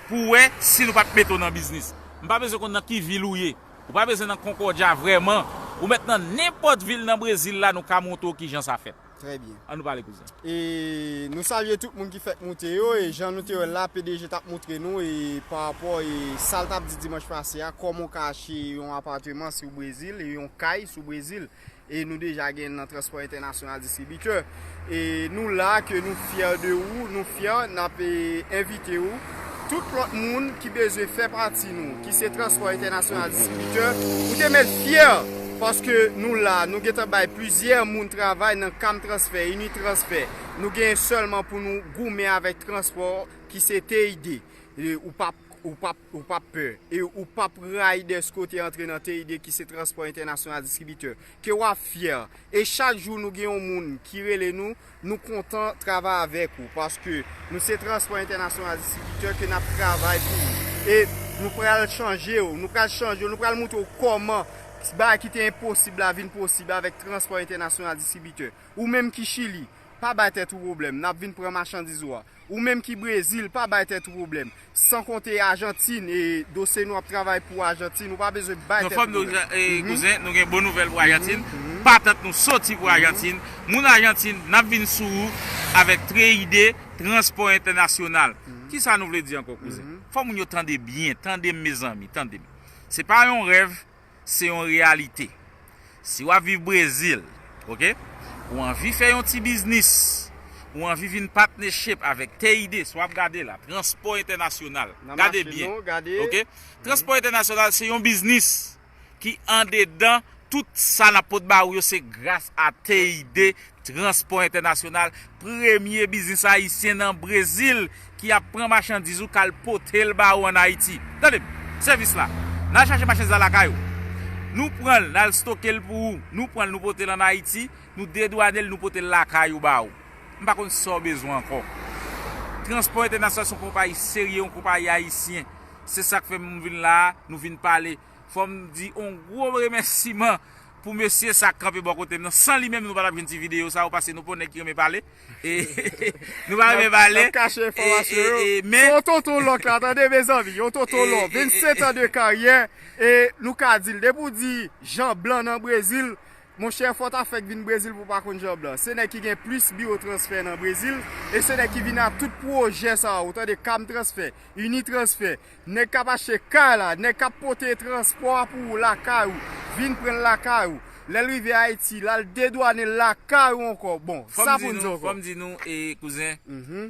Pou w wè si nou p ap mete w nan biznis. M pa bezwen konn nan ki vil ou ye. Ou pa bezwen nan Concordia vrèman. Ou mèt nan nenpòt vil nan Brezil la, nou ka montre w kijan sa fèt. Trè byen. Ann nou pale, kouzen. E nou salye tout moun ki fèk moute yo. E jan nou te wè l la, P D G t ap montre nou e pa rapò e sa l t ap di dimanch pase a, kòman w ka achte yon apateman sou Brezil e yon kay sou Brezil. E nou deja gen nan Transpò Entènasyonal Distribitè. E nou la, ke nou fyè de ou, nou fyè, n ap e, envite ou. Tout lòt moun ki bezwen fè pati nou, ki se Transpò Entènasyonal Distribitè, ou te mèt fyè, paske nou la, nou gentan bay plizyè moun travay nan Cam Transfer, Unitransfer. Nou gen sèlman pou nou goumen avèk transpò ki se T I D. E ou p ap, ou p ap, ou p ap pè. E ou p ap rayi dèske w te antre nan T I D ki se Transpò Entènasyonal Distribitè. Ke w ap fyè. E chak jou nou gen yon moun ki rele nou, nou kontan travay avèk ou. Paske nou se Transpò Entènasyonal Distribitè ke n ap travay pou ou. E nou pral chanje w, nou pral chanje w, nou pral montre w kòman bagay ki te enposib la vin posib avèk Transpò Entènasyonal Distribitè. Ou menm ki Chili, pa bay tèt ou pwoblèm, n ap vin pran machandiz ou a. Ou menm ki Brezil, pa bay tèt ou pwoblèm. San konte Ajantin, e dosye nou ap travay pou Ajantin, ou pa bezwen bay tèt ou pwoblèm. Kouzen, nou gen bon nouvèl pou Ajantin. Patant nou soti pou Ajantin. Moun Ajantin, n ap vin sou ou avèk T I D, Transpò Entènasyonal. Kisa nou vle di ankò, kouzen? Fò moun yo tande byen, tande m, mezanmi, tande m. Se pa yon rèv, se yon reyalite. Si w ap viv Brezil, oke? Ou anvi fè yon ti biznis, ou anvi vin partnership avèk T I D, sa w ap gade la, Transpò Entènasyonal. Gade byen. Ok? Transpò Entènasyonal se yon biznis ki andedan tout sa n ap pot ba ou yo, se gras a T I D, Transpò Entènasyonal, premye biznis ayisyen nan Brezil ki ap pran machandiz ou k al pote l ba ou ann Ayiti. Tande m, sèvis la, n al chache machandiz la lakay ou. Nou pran l, n al stoke l pou ou. Nou pran l, nou pote l ann Ayiti, nou dedwane l, nou pote l lakay ou ba ou. M pa konn sa w bezwen ankò. Transpò Entènasyonal se yon konpayi serye, yon konpayi ayisyen. Se sa k fè m vin la a, nou vin pale. Fò m di yon gwo remèsiman pou mesye sa k kanpe bò kote m nan. San li menm, nou pa t ap jwenn ti videyo sa yo, paske nou pa yon nèg ki renmen pale. E, nou pa renmen pale. N ap kache enfòmasyon yo. Se yon tonton lòk la, tande, mezanmi. Yon tonton lòk. Vennsentan de karyè. E nou ka di l. Depi w di Jan Blan nan Brezil, monchè, fò w ta fèk vin Brezil pou w pa konn Jan Blan. Se nèg ki gen plis biwo transfè nan Brezil. E se nèg ki vin ak tout pwojè sa yo. Tande, Cam Transfer, Unitransfer. Nèg k ap achte kay la, nèg k ap pote transpò a pou ou lakay ou, vin pran l lakay ou. Lè l rive Ayiti, l al dedwane l lakay ou ankò. Bon, sa pou n di ankò. Fò m di nou, e, kouzen,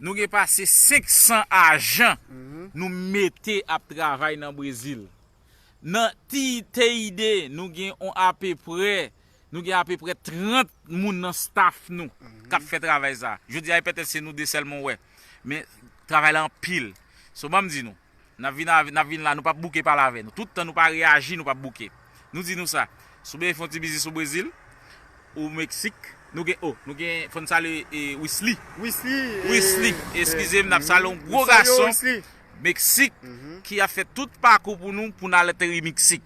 nou gen pase senksan ajan nou mete ap travay nan Brezil. Nan T I D, nou gen on apeprè, nou gen apeprè trant moun nan staff nou k ap fè travay sa. Jodi a, e pètèt se nou de sèlman w wè. Men, travay la anpil. So, ban m di nou, n ap vin, n ap vin la, nou p ap bouke pale avè nou. Tout tan nou pa reyaji, nou p ap bouke. Nou di nou sa. Si w bezwen fè yon ti biznis o Brezil, o Meksik, nou gen, o, nou gen, fò n salye, e, Wisly. Wisly, e, Wisly, eskize m, n ap salye yon gwo gason Meksik ki ap fè tout pakou pou nou, pou n al ateri Meksik.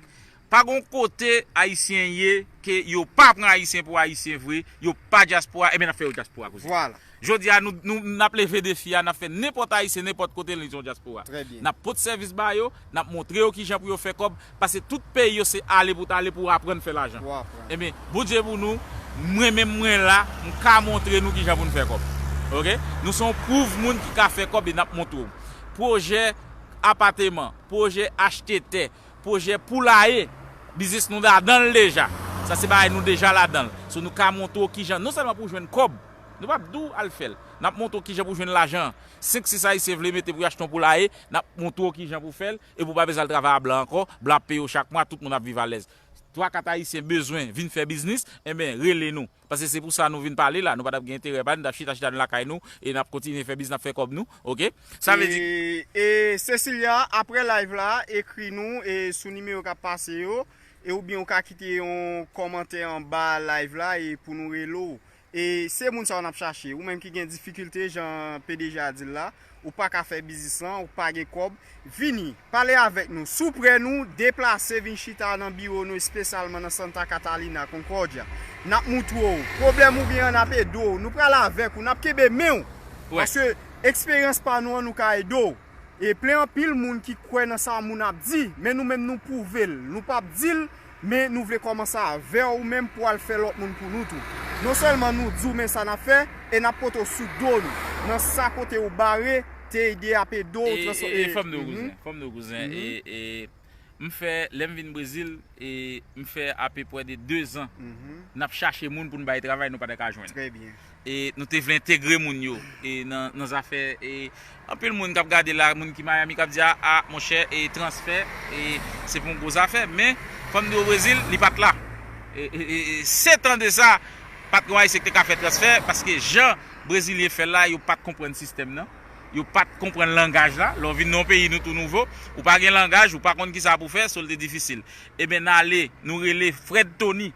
Pa gon kote Ayisyen ye ke yo pa pran Ayisyen pou Ayisyen vre, yo pa dyaspora, ebyen n ap fè yo dyaspora, kouzen. Vwala. Jodi a, nou, nou, n ap leve defi a, n ap fè nenpòt Ayisyen, nenpòt kote, li se yon dyaspora. Trè byen. N ap pote sèvis ba yo, n ap montre yo kijan pou yo fè kòb, paske tout peyi yo se ale pou w t ale pou w aprann fè lajan. Pou w aprann. Ebyen, Bondye pou nou, mwen menm mwen la, m ka montre nou kijan pou n fè kòb. Oke? Nou se yon pwouv moun ki ka fè kòb e n ap montre w. Pwojè apateman, pwojè achte tè, pwojè poulaye, biznis nou ladan l deja. Sa se bagay nou deja ladan l. So nou ka montre w kijan, non sèlman pou w jwenn kòb, nou p ap di w al fè l. N ap montre w kijan pou w jwenn lajan. Senk sis Ayisyen vle mete pou y achte yon poulaye, n ap montre w kijan pou w fè l, epi w pa bezwen al travay a blan ankò, blan ap peye w chak mwa, tout moun ap viv alèz. Twa kat Ayisyen bezwen vin fè biznis, enben, rele nou. Paske se pou sa nou vin pale la, nou pa t ap gen enterè pale, nou t ap chita, chita nan lakay nou, e n ap kontinye fè biznis, n ap fè kòb nou, oke? Sa vle di. E, e Cecilia, apre live la, ekri nou, e sou nimewo k ap pase yo, e oubyen ou ka kite yon kòmantè anba live la, e pou nou rele w. E se moun sa yo n ap chache. Ou menm ki gen difikilte, jan P D G a di l la, ou pa ka fè biznis lan, ou pa gen kòb, vini, pale avèk nou. Si w prè, nou deplase, vin chita nan biwo nou, espesyalman nan Santa Catalina, Concordia. N ap moutre w pwoblèm ou gen an, n ap ede w. Nou pral avèk ou, n ap kenbe men w. Paske eksperyans pa nou an, nou ka ede w. E plen anpil moun ki kwè nan sa moun ap di, men nou menm nou pwouve l. Nou p ap di l, men nou vle kòmanse avè w ou menm pou w al fè lòt moun pou nou tou. Non sèlman nou di w men sa n ap fè, e n ap pote w sou do nou. Nan sa kote ou bare, te ede ap ede w. E, e, e fò m di w, kouzen, fò m di w, kouzen, e, e, m fè, lè m vin Brezil, e m fè apeprè de dezan n ap chache moun pou n bay travay, nou pa t ka jwenn. Trè byen. E nou te vle entegre moun yo, e nan, nan zafè, e anpil moun k ap gade la, moun ki Miami k ap di, a, a, monchè, e transfè, e se pou yon gwo zafè, men fò m di w, Brezil, li pa t la. E, e, e, e sèt an de sa, pa t gen Ayisyen ki te ka fè transfè, paske jan Brezilyen fè l la, yo pa t konprann sistèm nan. Yo pa t konprann langaj la. Lè w vin nan yon peyi, nou tou nouvo. Ou pa gen langaj, ou pa konn kisa pou fè, so l te difisil. Ebyen, n ale, nou rele Fred Tony,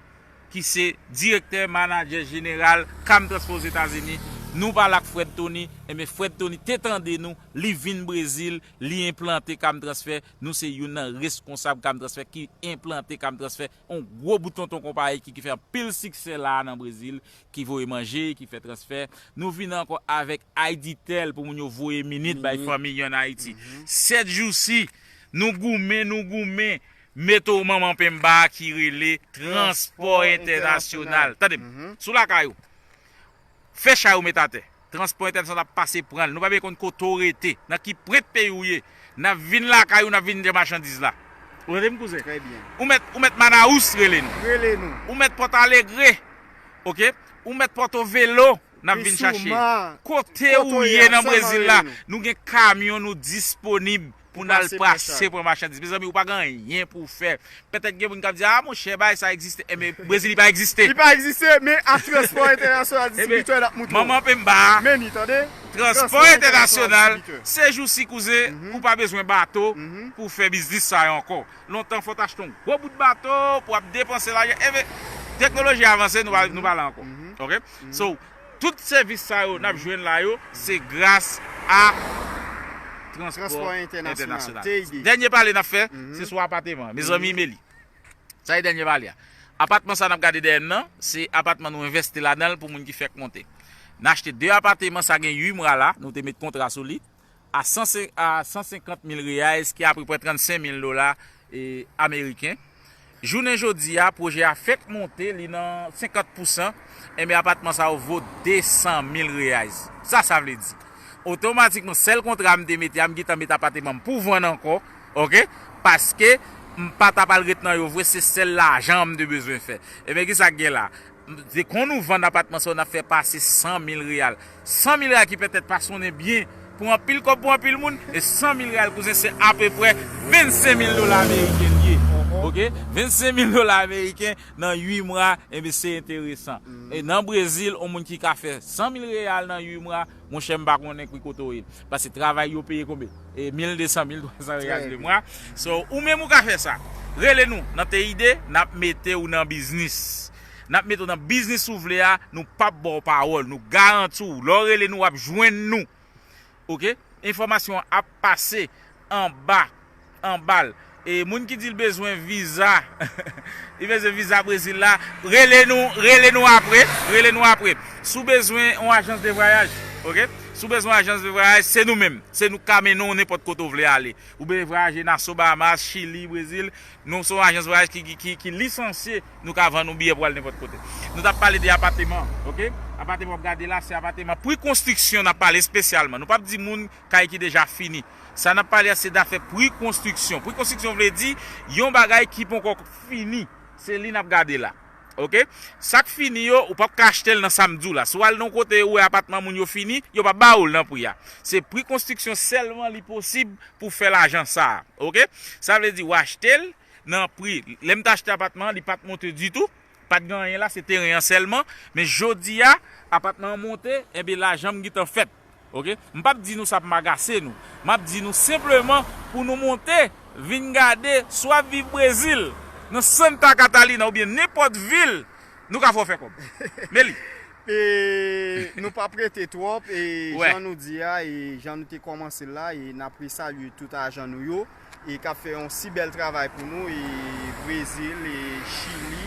ki se direktè, manadjè jeneral Cam Transfer Ozetazini. Nou pale ak Fred Tony, enben, Fred Tony te tande nou, li vin Brezil, li enplante Cam Transfer. Nou se youn nan reskonsab Cam Transfer ki enplante Cam Transfer, yon gwo bout tonton konpayi ki, ki fè anpil siksè la a nan Brezil, ki voye manje, ki fè transfè. Nou vin ankò avèk IDTEL pou moun yo voye minit bay fanmi yo ann Ayiti. Sèt jou si, nou goumen, nou goumen. Mete w manman penba ki rele Transpò Entènasyonal. Tande m, sou lakay ou. Fè chay ou met atè. Transpò Entènasyonal ap pase pran l. Nou pa bezwen konn kote w rete, nan ki pwent peyi w ye. N ap vin lakay ou, n ap vin jwenn machandiz la. Ou tande m, kouzen? Trè byen. Ou mèt, ou mèt Manaus, rele nou. Rele nou. Ou mèt Pòtalegre. Oke? Ou mèt pòte velo, n ap vin chache. Kote ou ye nan Brezil la, nou gen kamyon, nou disponib pou n al pase pran machandiz. Mezanmi, ou pa gen anyen pou w fè. Petèt gen moun k ap di, "A, monchè, bagay sa egziste." Enben, Brezil, li pa egziste. Li pa egziste, men ak transpò entènasyonal distribitè, n ap montre w. Manman Pemba. Men ni, tande. Transpò entènasyonal, se jousi, kouzen, ou pa bezwen bato pou fè biznis sa yo ankò. Lontan, fò w t achte yon gwo bout bato pou w ap depanse lajan. Enben, teknoloji avanse, nou pa, nou pa la ankò. Ok? So, tout sèvis sa yo n ap jwenn la yo, se gras a transpò entènasyonal. Dènye pale n ap fè, se sou apateman. Mezanmi, Meli. Sa e dènye pale a. Apatman sa n ap gade dèyè m nan, se apatman nou envesti ladan l pou moun ki fèk monte. N achte de apateman, sa gen uit mwa la, nou te met kontra sou li, a san, a san senkant mil reais, ki apeprè trannsenk mil dola, e, ameriken. Jounen jodi a, pwojè a fèk monte, li nan senkant pousan, enben apatman sa yo vo desan mil reais. Sa sa vle di? Otomatikman, sèl kontra m te mete a, m gentan met apateman m pou vann ankò, ok? Paske m pa t ap al ret nan yo vre, se sèl lajan an m te bezwen fè. Ebyen, ki sa k gen la? Se kon nou vann apatman sa yo, n ap fè pase san mil real. San mil real ki petèt pa sonnen byen pou anpil kòb pou anpil moun, e san mil real, kouzen, se apeprè vennsenk mil dola ameriken li ye. Ok? Vennsenk mil dola ameriken nan uit mwa, ebyen, se enteresan. E nan Brezil, yon moun ki ka fè san mil real nan uit mwa, monchè, m pa konnen ki kote w ye. Paske travay yo peye konbyen? E mil de san, mil twa san real de mwa. So, ou menm ou ka fè sa. Rele nou nan T I D, n ap mete w nan biznis. N ap mete w nan biznis ou vle a, nou p ap ba w pawòl, nou garanti w. Lè w rele nou, w ap jwenn nou. Ok? Enfòmasyon an ap pase anba, anba l. E moun ki di l bezwen viza, li bezwen viza Brezil la, rele nou, rele nou apre, rele nou apre. Si w bezwen yon ajans de vwayaj, ok? Si w bezwen yon ajans de vwayaj, se nou menm. Se nou k ka mennen w nenpòt kote w vle ale. Ou bezwen vwayaje Nassau, Bahamas, Chili, Brezil, nou se yon ajans vwayaj ki, ki, ki, ki lisansye, nou ka vann ou biyè pou al nenpòt kote. Nou t ap pale de apateman, ok? Apateman w ap gade la, se apateman pri konstriksyon n ap pale espesyalman. Nou p ap di moun kay ki deja fini. Sa n ap pale a, se dafè pri konstriksyon. Pri konstriksyon vle di yon bagay ki poko fini. Se li n ap gade la. Ok? Sa k fini yo, ou p ap ka achte l nan sa m di w la. Si w al nan yon kote, ou wè apatman moun yo fini, yo p ap ba ou l nan pri a. Se pri konstriksyon sèlman li posib pou fè lajan sa a. Ok? Sa vle di, w achte l nan pri. Lè m t achte apatman an, li pa t monte ditou. Pa t gen anyen la, se teren an sèlman. Men jodi a, apatman an monte, enben, lajan m gentan fèt. Ok? M p ap di nou sa pou m agase nou. M ap di nou senpleman pou nou monte, vin gade, swa viv Brezil, nan Santa Catarina oubyen nenpòt vil, nou ka fè w fè kòb. Meli. E nou p ap rete twòp, e jan nou di a, e jan nou te kòmanse l la, e n ap resalye tout ajan nou yo, e k ap fè yon si bèl travay pou nou, e Brezil, e Chili,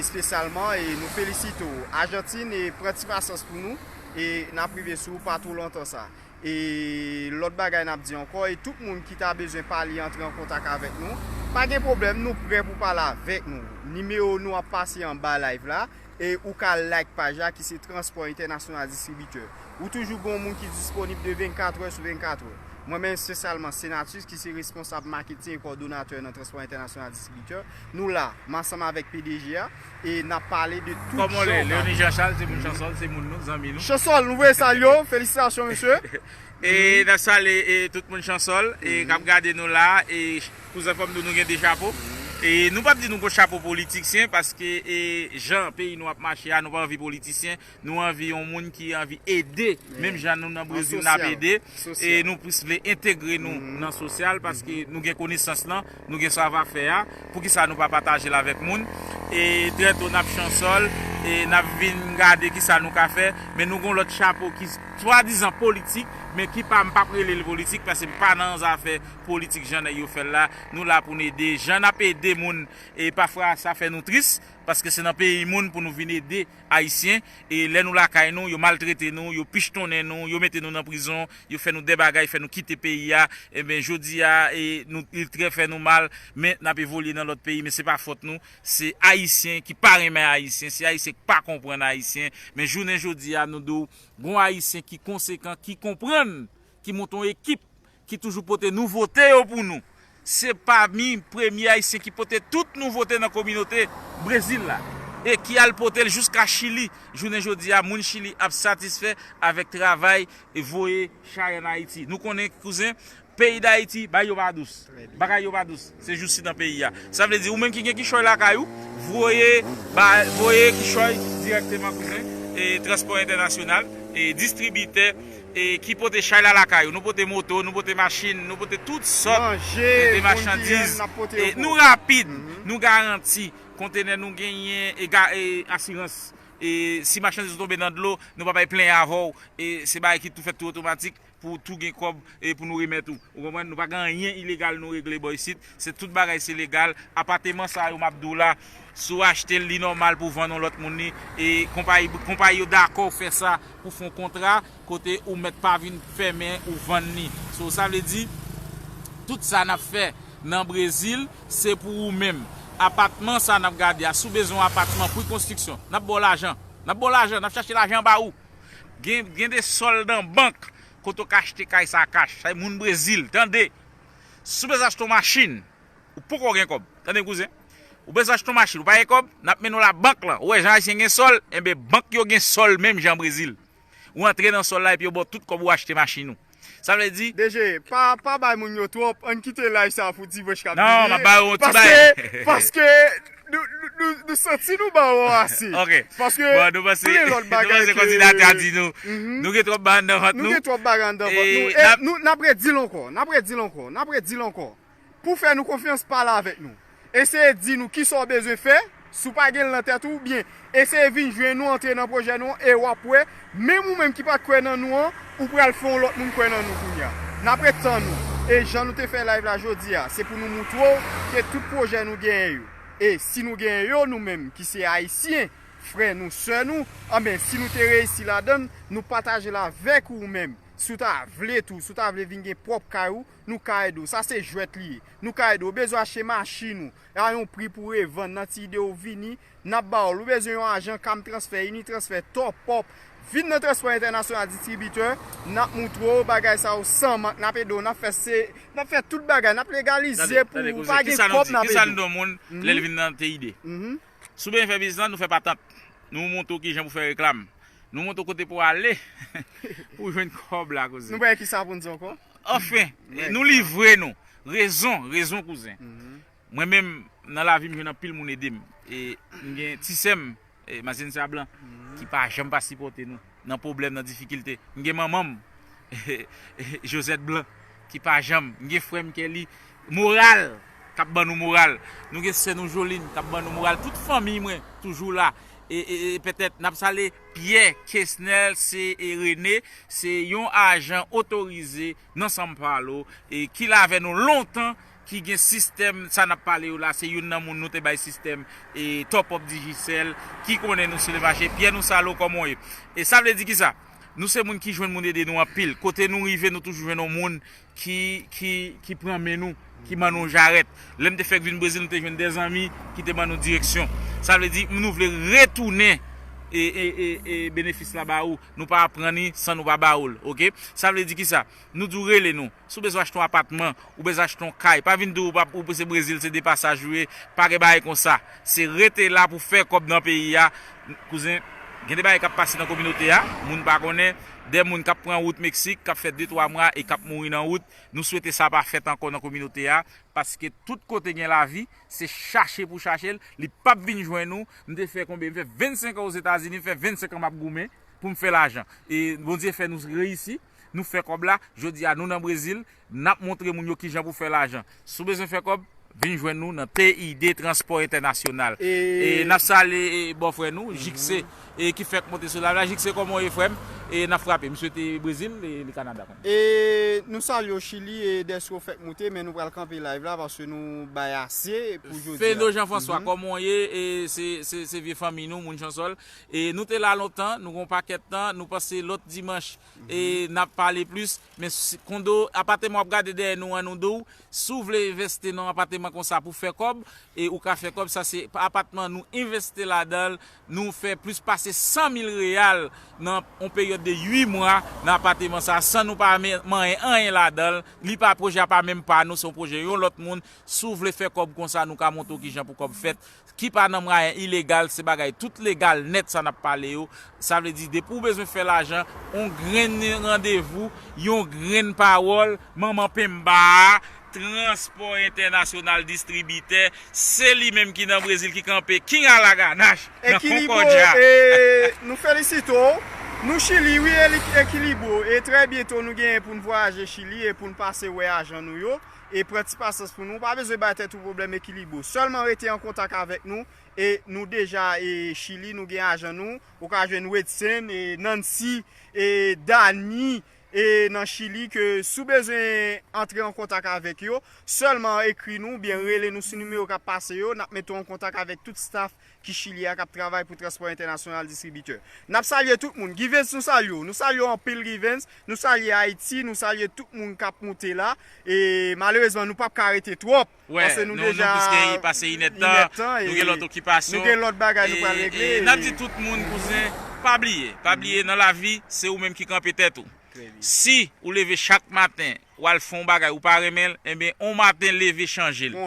espesyalman, e nou felisite w. Ajantin, e pran ti pasyans pou nou, e n ap rive sou ou pa twò lontan sa. E lòt bagay n ap di ankò, e tout moun ki ta bezwen pale, antre an kontak avèk nou, pa gen pwoblèm, nou prè pou pale avèk nou. Nimewo nou ap pase anba live la, e ou ka like paj la ki se Transpò Entènasyonal Distribitè. Ou toujou gen yon moun ki disponib de vennkat è sou vennkat è. Mwen menm espesyalman Senatus ki se responsab maketing e kowòdonatè nan Transpò Entènasyonal Distribitè. Nou la, m ansanm avèk P D G a, e n ap pale de tout jan w ka. Kòman w rele? Leoni Jean Charles, se moun Chansòl, se moun nou, zanmi nou. Chansòl, nou voye salye w, felisitasyon mesye. E n ap salye, e, tout moun Chansòl, e, k ap gade nou la, e, kouzen, fò m di w, nou gen de chapo. E nou p ap di nou gon chapo politisyen, paske, e, jan peyi nou ap mache a, nou pa anvi politisyen, nou anvi yon moun ki anvi ede, menm jan nou nan Brezil, n ap ede. E nou plis vle entegre nou nan sosyal, paske nou gen konesans lan, nou gen savafè a, poukisa nou pa pataje l avèk moun? E trè to, n ap Chansòl, e n ap vin gade kisa nou ka fè, men nou gon lòt chapo ki swadizan politik, men ki pa, m p ap rele l politik, paske m pa nan zafè politik jan nèg yo fè l la. Nou la pou n ede, jan n ap ede moun, e pafwa sa fè nou tris, paske se nan peyi moun pou nou vin ede Ayisyen, e lè nou lakay nou, yo maltrete nou, yo pichtonnen nou, yo mete nou nan prizon, yo fè nou de bagay, fè nou kite peyi a. Enben, jodi a, e nou, li trè fè nou mal, men n ap evolye nan lòt peyi, men se pa fòt nou. Se Ayisyen ki pa renmen Ayisyen, se Ayisyen ki pa konprann Ayisyen. Men jounen jodi a, nou di w, gon Ayisyen ki konsekan, ki konprann, ki monte yon ekip, ki toujou pote nouvote yo pou nou. Se pami premye Ayisyen ki pote tout nouvote nan kominote Brezil la. e ki al pote l jiska Chili. Jounen jodi a, moun Chili ap satisfè avèk travay e voye chay ann Ayiti. Nou konnen, kouzen, peyi Dayiti, bagay yo pa dous. Bagay yo pa dous. Se jistis nan peyi a. Sa vle di, ou menm ki gen kichòy lakay ou, voye, ba, voye kichòy dirèkteman, kouzen, e transpò entènasyonal, e distribitè, e ki pote chay la lakay ou. Nou pote moto, nou pote machin, nou pote tout sòt de machandiz. E nou rapid, nou garanti. Kontenè nou genyen e, ga- e asirans. E si machandiz ou tonbe nan dlo, nou pa bay plenyen avè w. E se bagay ki tou fèt tou otomatik pou tou gen kòb e pou nou remèt ou. Ou konprann? Nou pa gen anyen ilegal nou regle bò isit. Se tout bagay se legal. Apateman sa yo m ap di w la, si w achte l, li nòmal pou vann yon lòt moun li. E konpayi, konpayi yo dakò fè sa pou fè yon kontra kote ou mèt pa vin fèmen ou vann li. So, sa vle di, tout sa n ap fè nan Brezil, se pou ou menm. Apatman sa n ap gade a, si w bezwen yon apatman, pri konstriksyon, n ap ba w lajan. N ap ba w lajan, n ap chache lajan ba ou. Gen, gen de sòl nan bank kote w ka achte kay sa kach. Sa e moun Brezil, tande. Si w bezwen achte yon machin, ou poko gen kòb. Tande kouzen. Ou bezwen achte yon machin, ou pa gen kòb, n ap mennen w labank lan. Ou wè jan Ayisyen gen sòl, enben bank yo gen sòl menm jan Brezil. Ou antre nan sòl la epi yo ba w tout kòb ou achte machin ou. Sa vle di, D J, pa, pa bay moun yo twòp, ann kite live sa pou dimanch k ap vini. Non, m ap ba yo yon ti bagay. Paske, paske nou, nou, nou, nou santi nou ba yo ase. Ok. Paske, bon, nou panse, nou panse kòdinatè a di nou, nou gen twòp bagay anndan vant nou. Nou gen twòp bagay anndan vant nou. E nou, n ap redi l ankò, n ap redi l ankò, n ap redi l ankò. Pou fè nou konfyans, pale avèk nou. Eseye di nou kisa w bezwen fè, si w pa gen l nan tèt ou, oubyen eseye vin jwenn nou, antre nan pwojè nou an, e w ap wè, menm ou menm ki pa t kwè nan nou an, ou pral fè yon lòt moun kwè nan nou kounye a. N ap ret tann ou. E jan nou te fè live la jodi a, se pou nou moutre w ke tout pwojè nou genyen yo. E si nou genyen yo, nou menm ki se Ayisyen, frè nou, sè nou, anben, si nou te reyisi ladan l, nou pataje l avèk ou menm. Si w ta vle tou, si w ta vle vin gen pwòp kay ou, nou ka ede w. Sa se jwèt li ye. Nou ka ede w. Ou bezwen achte machin ou a yon pri pou revann nan ti ide w vini, n ap ba w l. Ou bezwen yon ajan Cam Transfer, Unitransfer, Top Up. Vin nan Transpò Entènasyonal Distribitè, n ap moutre w bagay sa yo san mank, n ap ede w, n ap fè se, n ap fè tout bagay, n ap legalize pou ou pa gen kòb, n ap ede w. Kisa nou di yon moun lè l vin nan T I D? Si w bezwen fè biznis, nou fè patant. Nou montre w kijan pou fè reklam. Nou montre w kote pou ale pou jwenn kòb la, kouzen. Nou pa gen kisa pou n di ankò? Anfen, nou livre nou. Rezon, rezon, kouzen. Mwen menm, nan lavi m, jwenn anpil moun ede m. E m gen ti sè m, e, Mazensia Blan, ki pa janm pa sipòte nou nan pwoblèm, nan difikilte. M gen manman m, Josette Blan, ki pa janm. M gen frè m, Kelly, moral, k ap ban nou moral. Nou gen sè nou, Joline, k ap ban nou moral. Tout fanmi mwen toujou la. E, e, e petèt, n ap salye Pierre, Kesnel, se, e Rene, se yon ajan otorize nan São Paulo, e ki la avè nou lontan, ki gen sistèm sa n ap pale yo la, se youn nan moun nou te bay sistèm, e Top Up Digicel, ki konnen nou sou le mache. Pierre, nou salye w, kòman w ye? E sa vle di kisa? Nou se moun ki jwenn moun ede nou anpil. Kote nou rive, nou toujou jwenn yon moun ki, ki, ki pran men nou, ki ban nou jarèt. Lè m te fèk vin Brezil, nou te jwenn de zanmi ki te ban nou direksyon. Sa vle di, nou vle retounen e, e, e, e benefis la ba ou. Nou pa ap pran ni san nou pa ba ou l, oke? Sa vle di kisa? Nou di w rele nou. Si w bezwen achte yon apatman, ou bezwen achte yon kay, pa vin di w pa, ou se Brezil, se de pasaj ou ye, pa gen bagay konsa. Se rete la pou fè kòb nan peyi a. Kouzen, gen de bagay k ap pase nan kominote a, moun pa konnen, de moun k ap pran wout Meksik, k ap fè de twa mwa e k ap mouri nan wout. Nou swete sa pa fèt ankò nan kominote a, paske tout kote gen lavi, se chache pou chache l, li p ap vin jwenn ou. M te fè konbyen? M fè vennsenk an Ozetazini, m fè vennsenk an m ap goumen pou m fè lajan. E Bondye fè nou reyisi, nou fè kòb la. Jodi a, nou nan Brezil, n ap montre moun yo kijan pou fè lajan. Si w bezwen fè kòb, vin jwenn nou nan T I D Transpò Entènasyonal. E n ap salye, e, bòfrè nou, Jikse, e ki fèk monte sou live la. Jikse, kòman w ye, frè m? E n ap frape. Misye te Brezil, e li Kanada kounye a. E nou salye w, Chili, e dèske w fèk moute, men nou pral kanpe live la paske nou bay ase pou jodi a. Fendo Jean François, kòman w ye? E se, se, se vye fanmi nou, moun Chansòl. E nou te la lontan, nou gen yon pakèt tan, nou panse lòt dimanch, e n ap pale plis. Men si, kondo, apatman w ap gade dèyè nou an, nou di w, si w vle envesti nan apatman konsa pou fè kòb, e ou ka fè kòb, sa se apatman nou envesti ladan l, nou fè plis pase san mil reyal nan yon peryòd de uit mwa nan apateman sa a san nou pa men- manyen anyen ladan l. Li pa, pwojè a pa menm pa nou, se yon pwojè yon lòt moun. Si w vle fè kòb konsa, nou ka montre w kijan pou kòb fèt. Ki pa nan mwayen ilegal, se bagay tout legal nèt sa n ap pale yo. Sa vle di, depi w bezwen fè lajan, yon grenn randevou, yon grenn pawòl, manman penmba a, Transpò Entènasyonal Distribitè, se li menm ki nan Brezil, ki kanpe King a la Ganache nan Konkòdya. E nou felisite w. Nou Chili, wi, Ekilibro. E trè byento nou genyen pou n vwayaje Chili e pou n pase wè ajan nou yo. E pran ti pasyans pou nou. Ou pa bezwen bay tèt ou pwoblèm, Ekilibro. Sèlman rete an kontak avèk nou. E nou deja e Chili, nou gen ajan nou. Ou ka jwenn Wedson, e Nancy, e Dani, e nan Chili, ke si w bezwen antre an kontak avèk yo, sèlman ekri nou oubyen rele nou sou nimewo k ap pase yo, n ap mete w an kontak avèk tout staff ki Chili a k ap travay pou Transpò Entènasyonal Distribitè. N ap salye tout moun. Givens, nou salye w. Nou salye w anpil, Givens. Nou salye Ayiti, nou salye tout moun k ap moute la. E malerezman, nou p ap ka rete twòp. Paske nou deja plis ke pase inèdtan, nou gen lòt okipasyon. Nou gen lòt bagay nou pral regle. E n ap di tout moun, kouzen, pa bliye, pa bliye nan lavi, se ou menm ki kanpe tèt ou. Si ou leve chak maten, w al fè yon bagay ou pa renmen l, enben, yon maten leve chanje l.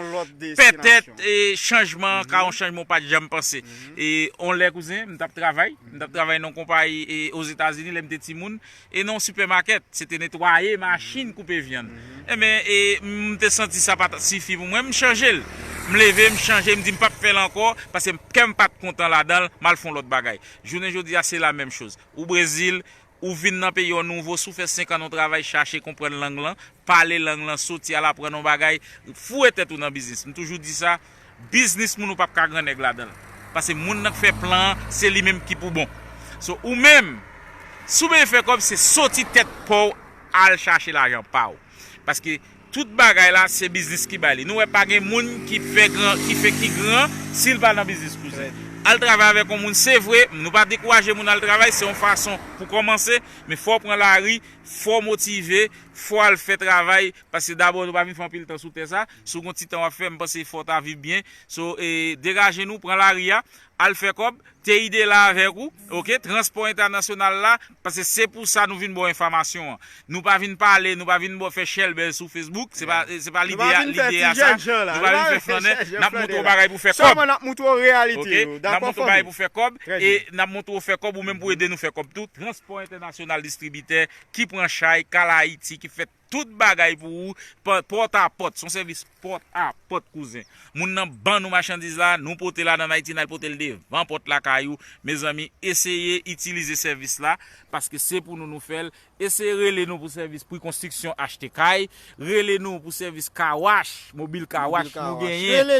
Petèt e chanjman an ka yon chanjman ou pa t janm panse. E yon lè, kouzen, m t ap travay, m t ap travay nan yon konpayi e Ozetazini lè m te timoun, e nan yon sipèmakèt, se te netwaye machin, koupe vyann. Enben, e m te santi sa pa t ap sifi pou mwen, m chanje l. M leve, m chanje, m di m p ap fè l ankò, paske kè m pa t kontan ladan l, m al fè yon lòt bagay. Jounen jodi a, se la menm choz. Ou Brezil, ou vin nan peyi w nouvo, si w fè senk an nan yon travay, chache konprann lang lan, pale lang lan, soti al aprann yon bagay, foure tèt ou nan biznis. M toujou di sa, biznis moun ou p ap ka grannèg ladan l. Paske moun nan k fè plan an, se li menm ki pou bon. So, ou menm, si w bezwen fè kòb, se soti tèt pa w, al chache lajan pa w. Paske tout bagay la, se biznis ki bay li. Nou wè pa gen moun ki fè gran, ki fè ki gran, si l pa nan biznis, kouzen. Al travay avèk yon moun, se vre, nou pa dekouraje moun al travay, se yon fason pou kòmanse, men fò w pran lari, fò w motive, fò w al fè travay, paske dabò nou pa vin fè anpil tan sou tè sa, si w gen yon ti tan w ap fè, m panse fò w ta viv byen. So, e, degaje nou, pran lari a, al fè kòb, T I D la avèk ou, oke, transpò entènasyonal la, paske se pou sa nou vin ba w enfòmasyon an. Nou pa vin pale, nou pa vin ba w fè chèlbè sou Facebook, se pa, se pa lide a, lide a sa. Nou pa vin fè flannè, n ap montre w bagay pou fè kòb. Sèlman n ap montre w reyalite yo. N ap montre w bagay pou fè kòb, e n ap montre w fè kòb ou menm pou ede nou fè kòb tou. Transpò Entènasyonal Distribitè, ki pran chay, k al Ayiti, ki fè tout bagay pou ou, pòt a pòt, se yon sèvis pòt a pòt, kouzen. Moun nan ban nou machandiz la, nou pote l nan Ayiti, n al pote l devan pòt lakay ou. Mezanmi, eseye itilize sèvis la, paske se pou nou nou fè l. Eseye rele nou pou sèvis pri konstriksyon, achte kay, rele nou pou sèvis kawach, mobil kawach nou genyen.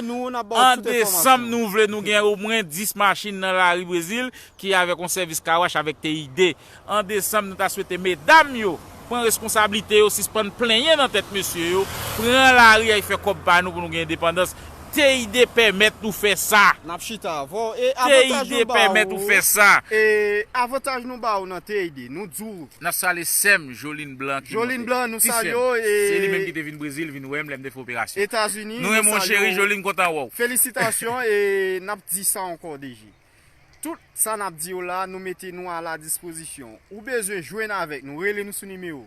An desanm, nou vle nou gen omwen dis machin nan lari Brezil ki avèk yon sèvis kawach avèk T I D. An desanm, nou ta swete medam yo pran reskonsablite yo, sispann plenyen nan tèt mesye yo, pran lari al fè kòb pa nou pou nou gen endepandans. T I D pèmèt nou fè sa. N ap chita avè w. E avantaj nou ba ou, e avantaj nou ba ou nan T I D, nou di w. N ap salye sè m, Joline Blanc, ki monte. Joline Blanc, nou salye w. Se li menm ki te vin Brezil, vin wè m lè m te fè operasyon. Etazini, nou renmen w, cheri, Joline, kontan wè w. Felisitasyon, e n ap di sa ankò, D G. Tout sa n ap di w la, nou mete nou a la dispozisyon. Ou bezwen jwenn avèk nou, rele nou sou nimewo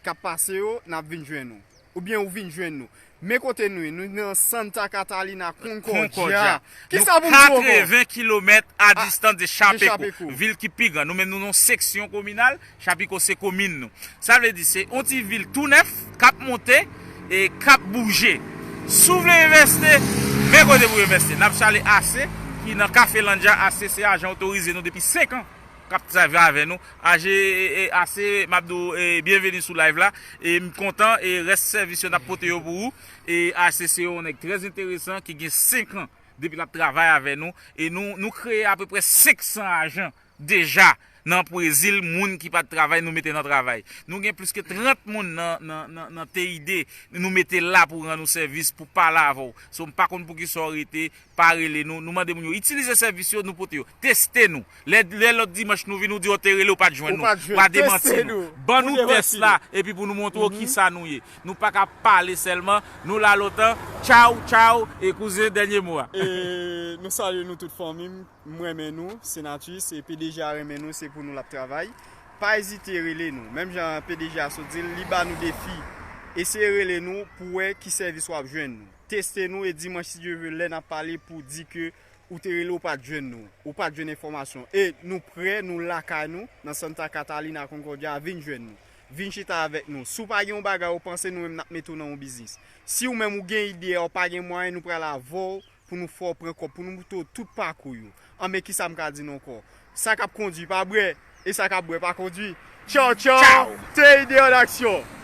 k ap pase yo, n ap vin jwenn ou. Oubyen ou vin jwenn nou. Men kote nou ye, nou nan Santa Catalina, Concordia. Kisa pou m di w ankò? Nou katreven kilomèt a distans de Chapecó, vil ki pi gran. Nou menm nou nan yon seksyon kominal, Chapecó se komin nou. Sa vle di se yon ti vil tou nèf, k ap monte, e k ap bouje. Si w vle envesti, men kote pou envesti. N ap salye A C, ki nan Cafelândia. A C se ajan otorize nou depi senk an k ap travay avè nou. A G, e, e, A C, m ap di w, e, byenveni sou live la. E m kontan, e rès sèvis yo n ap pote yo pou ou. E A C se yon nèg trè enteresan ki gen senk an depi l ap travay avè nou. E nou, nou kreye apeprè senk san ajan deja nan Brezil, moun ki pa t travay, nou mete nan travay. Nou gen plis ke trant moun nan, nan, nan, nan T I D, nou mete la pou rann ou sèvis, pou pale avè w. So, m pa konn poukisa w rete, pa rele nou. Nou mande moun yo, itilize sèvis yo, nou pote yo. Teste nou. Lè, lè lòt dimanch nou vin, ou di w te rele, ou pa t jwenn nou. W a demanti nou. Ban nou tès la, epi pou nou montre w kisa nou ye. Nou pa ka pale sèlman, nou la lontan. Tchaw, tchaw, e kouzen, dènye mo a. E nou salye nou tout fanmi m. M renmen nou, Senatus, e P D G a renmen nou, se pou nou l ap travay. Pa ezite rele nou. Menm jan P D G a sot di l, li ba nou defi. Eseye rele nou pou wè ki sèvis w ap jwenn nou. Teste nou e dimanch, si Dye vle, lè n ap pale pou di ke ou te rele, ou pa t jwenn nou, ou pa t jwenn enfòmasyon. E nou prè, nou lakay nou, nan Santa Catalina, Concordia, vin jwenn nou. Vin chita avèk nou. Si w pa gen yon bagay ou panse, nou menm n ap mete w nan yon biznis. Si ou menm ou gen ide a, ou pa gen mwayen, nou pral avè w pou nou fè w pran kòb, pou nou montre w tout pakou yo. An, men kisa m ka di nou ankò? Sa k ap kondui pa bwè, e sa k ap bwè pa kondui. Tchaw, tchaw! Tchaw! T I D an aksyon!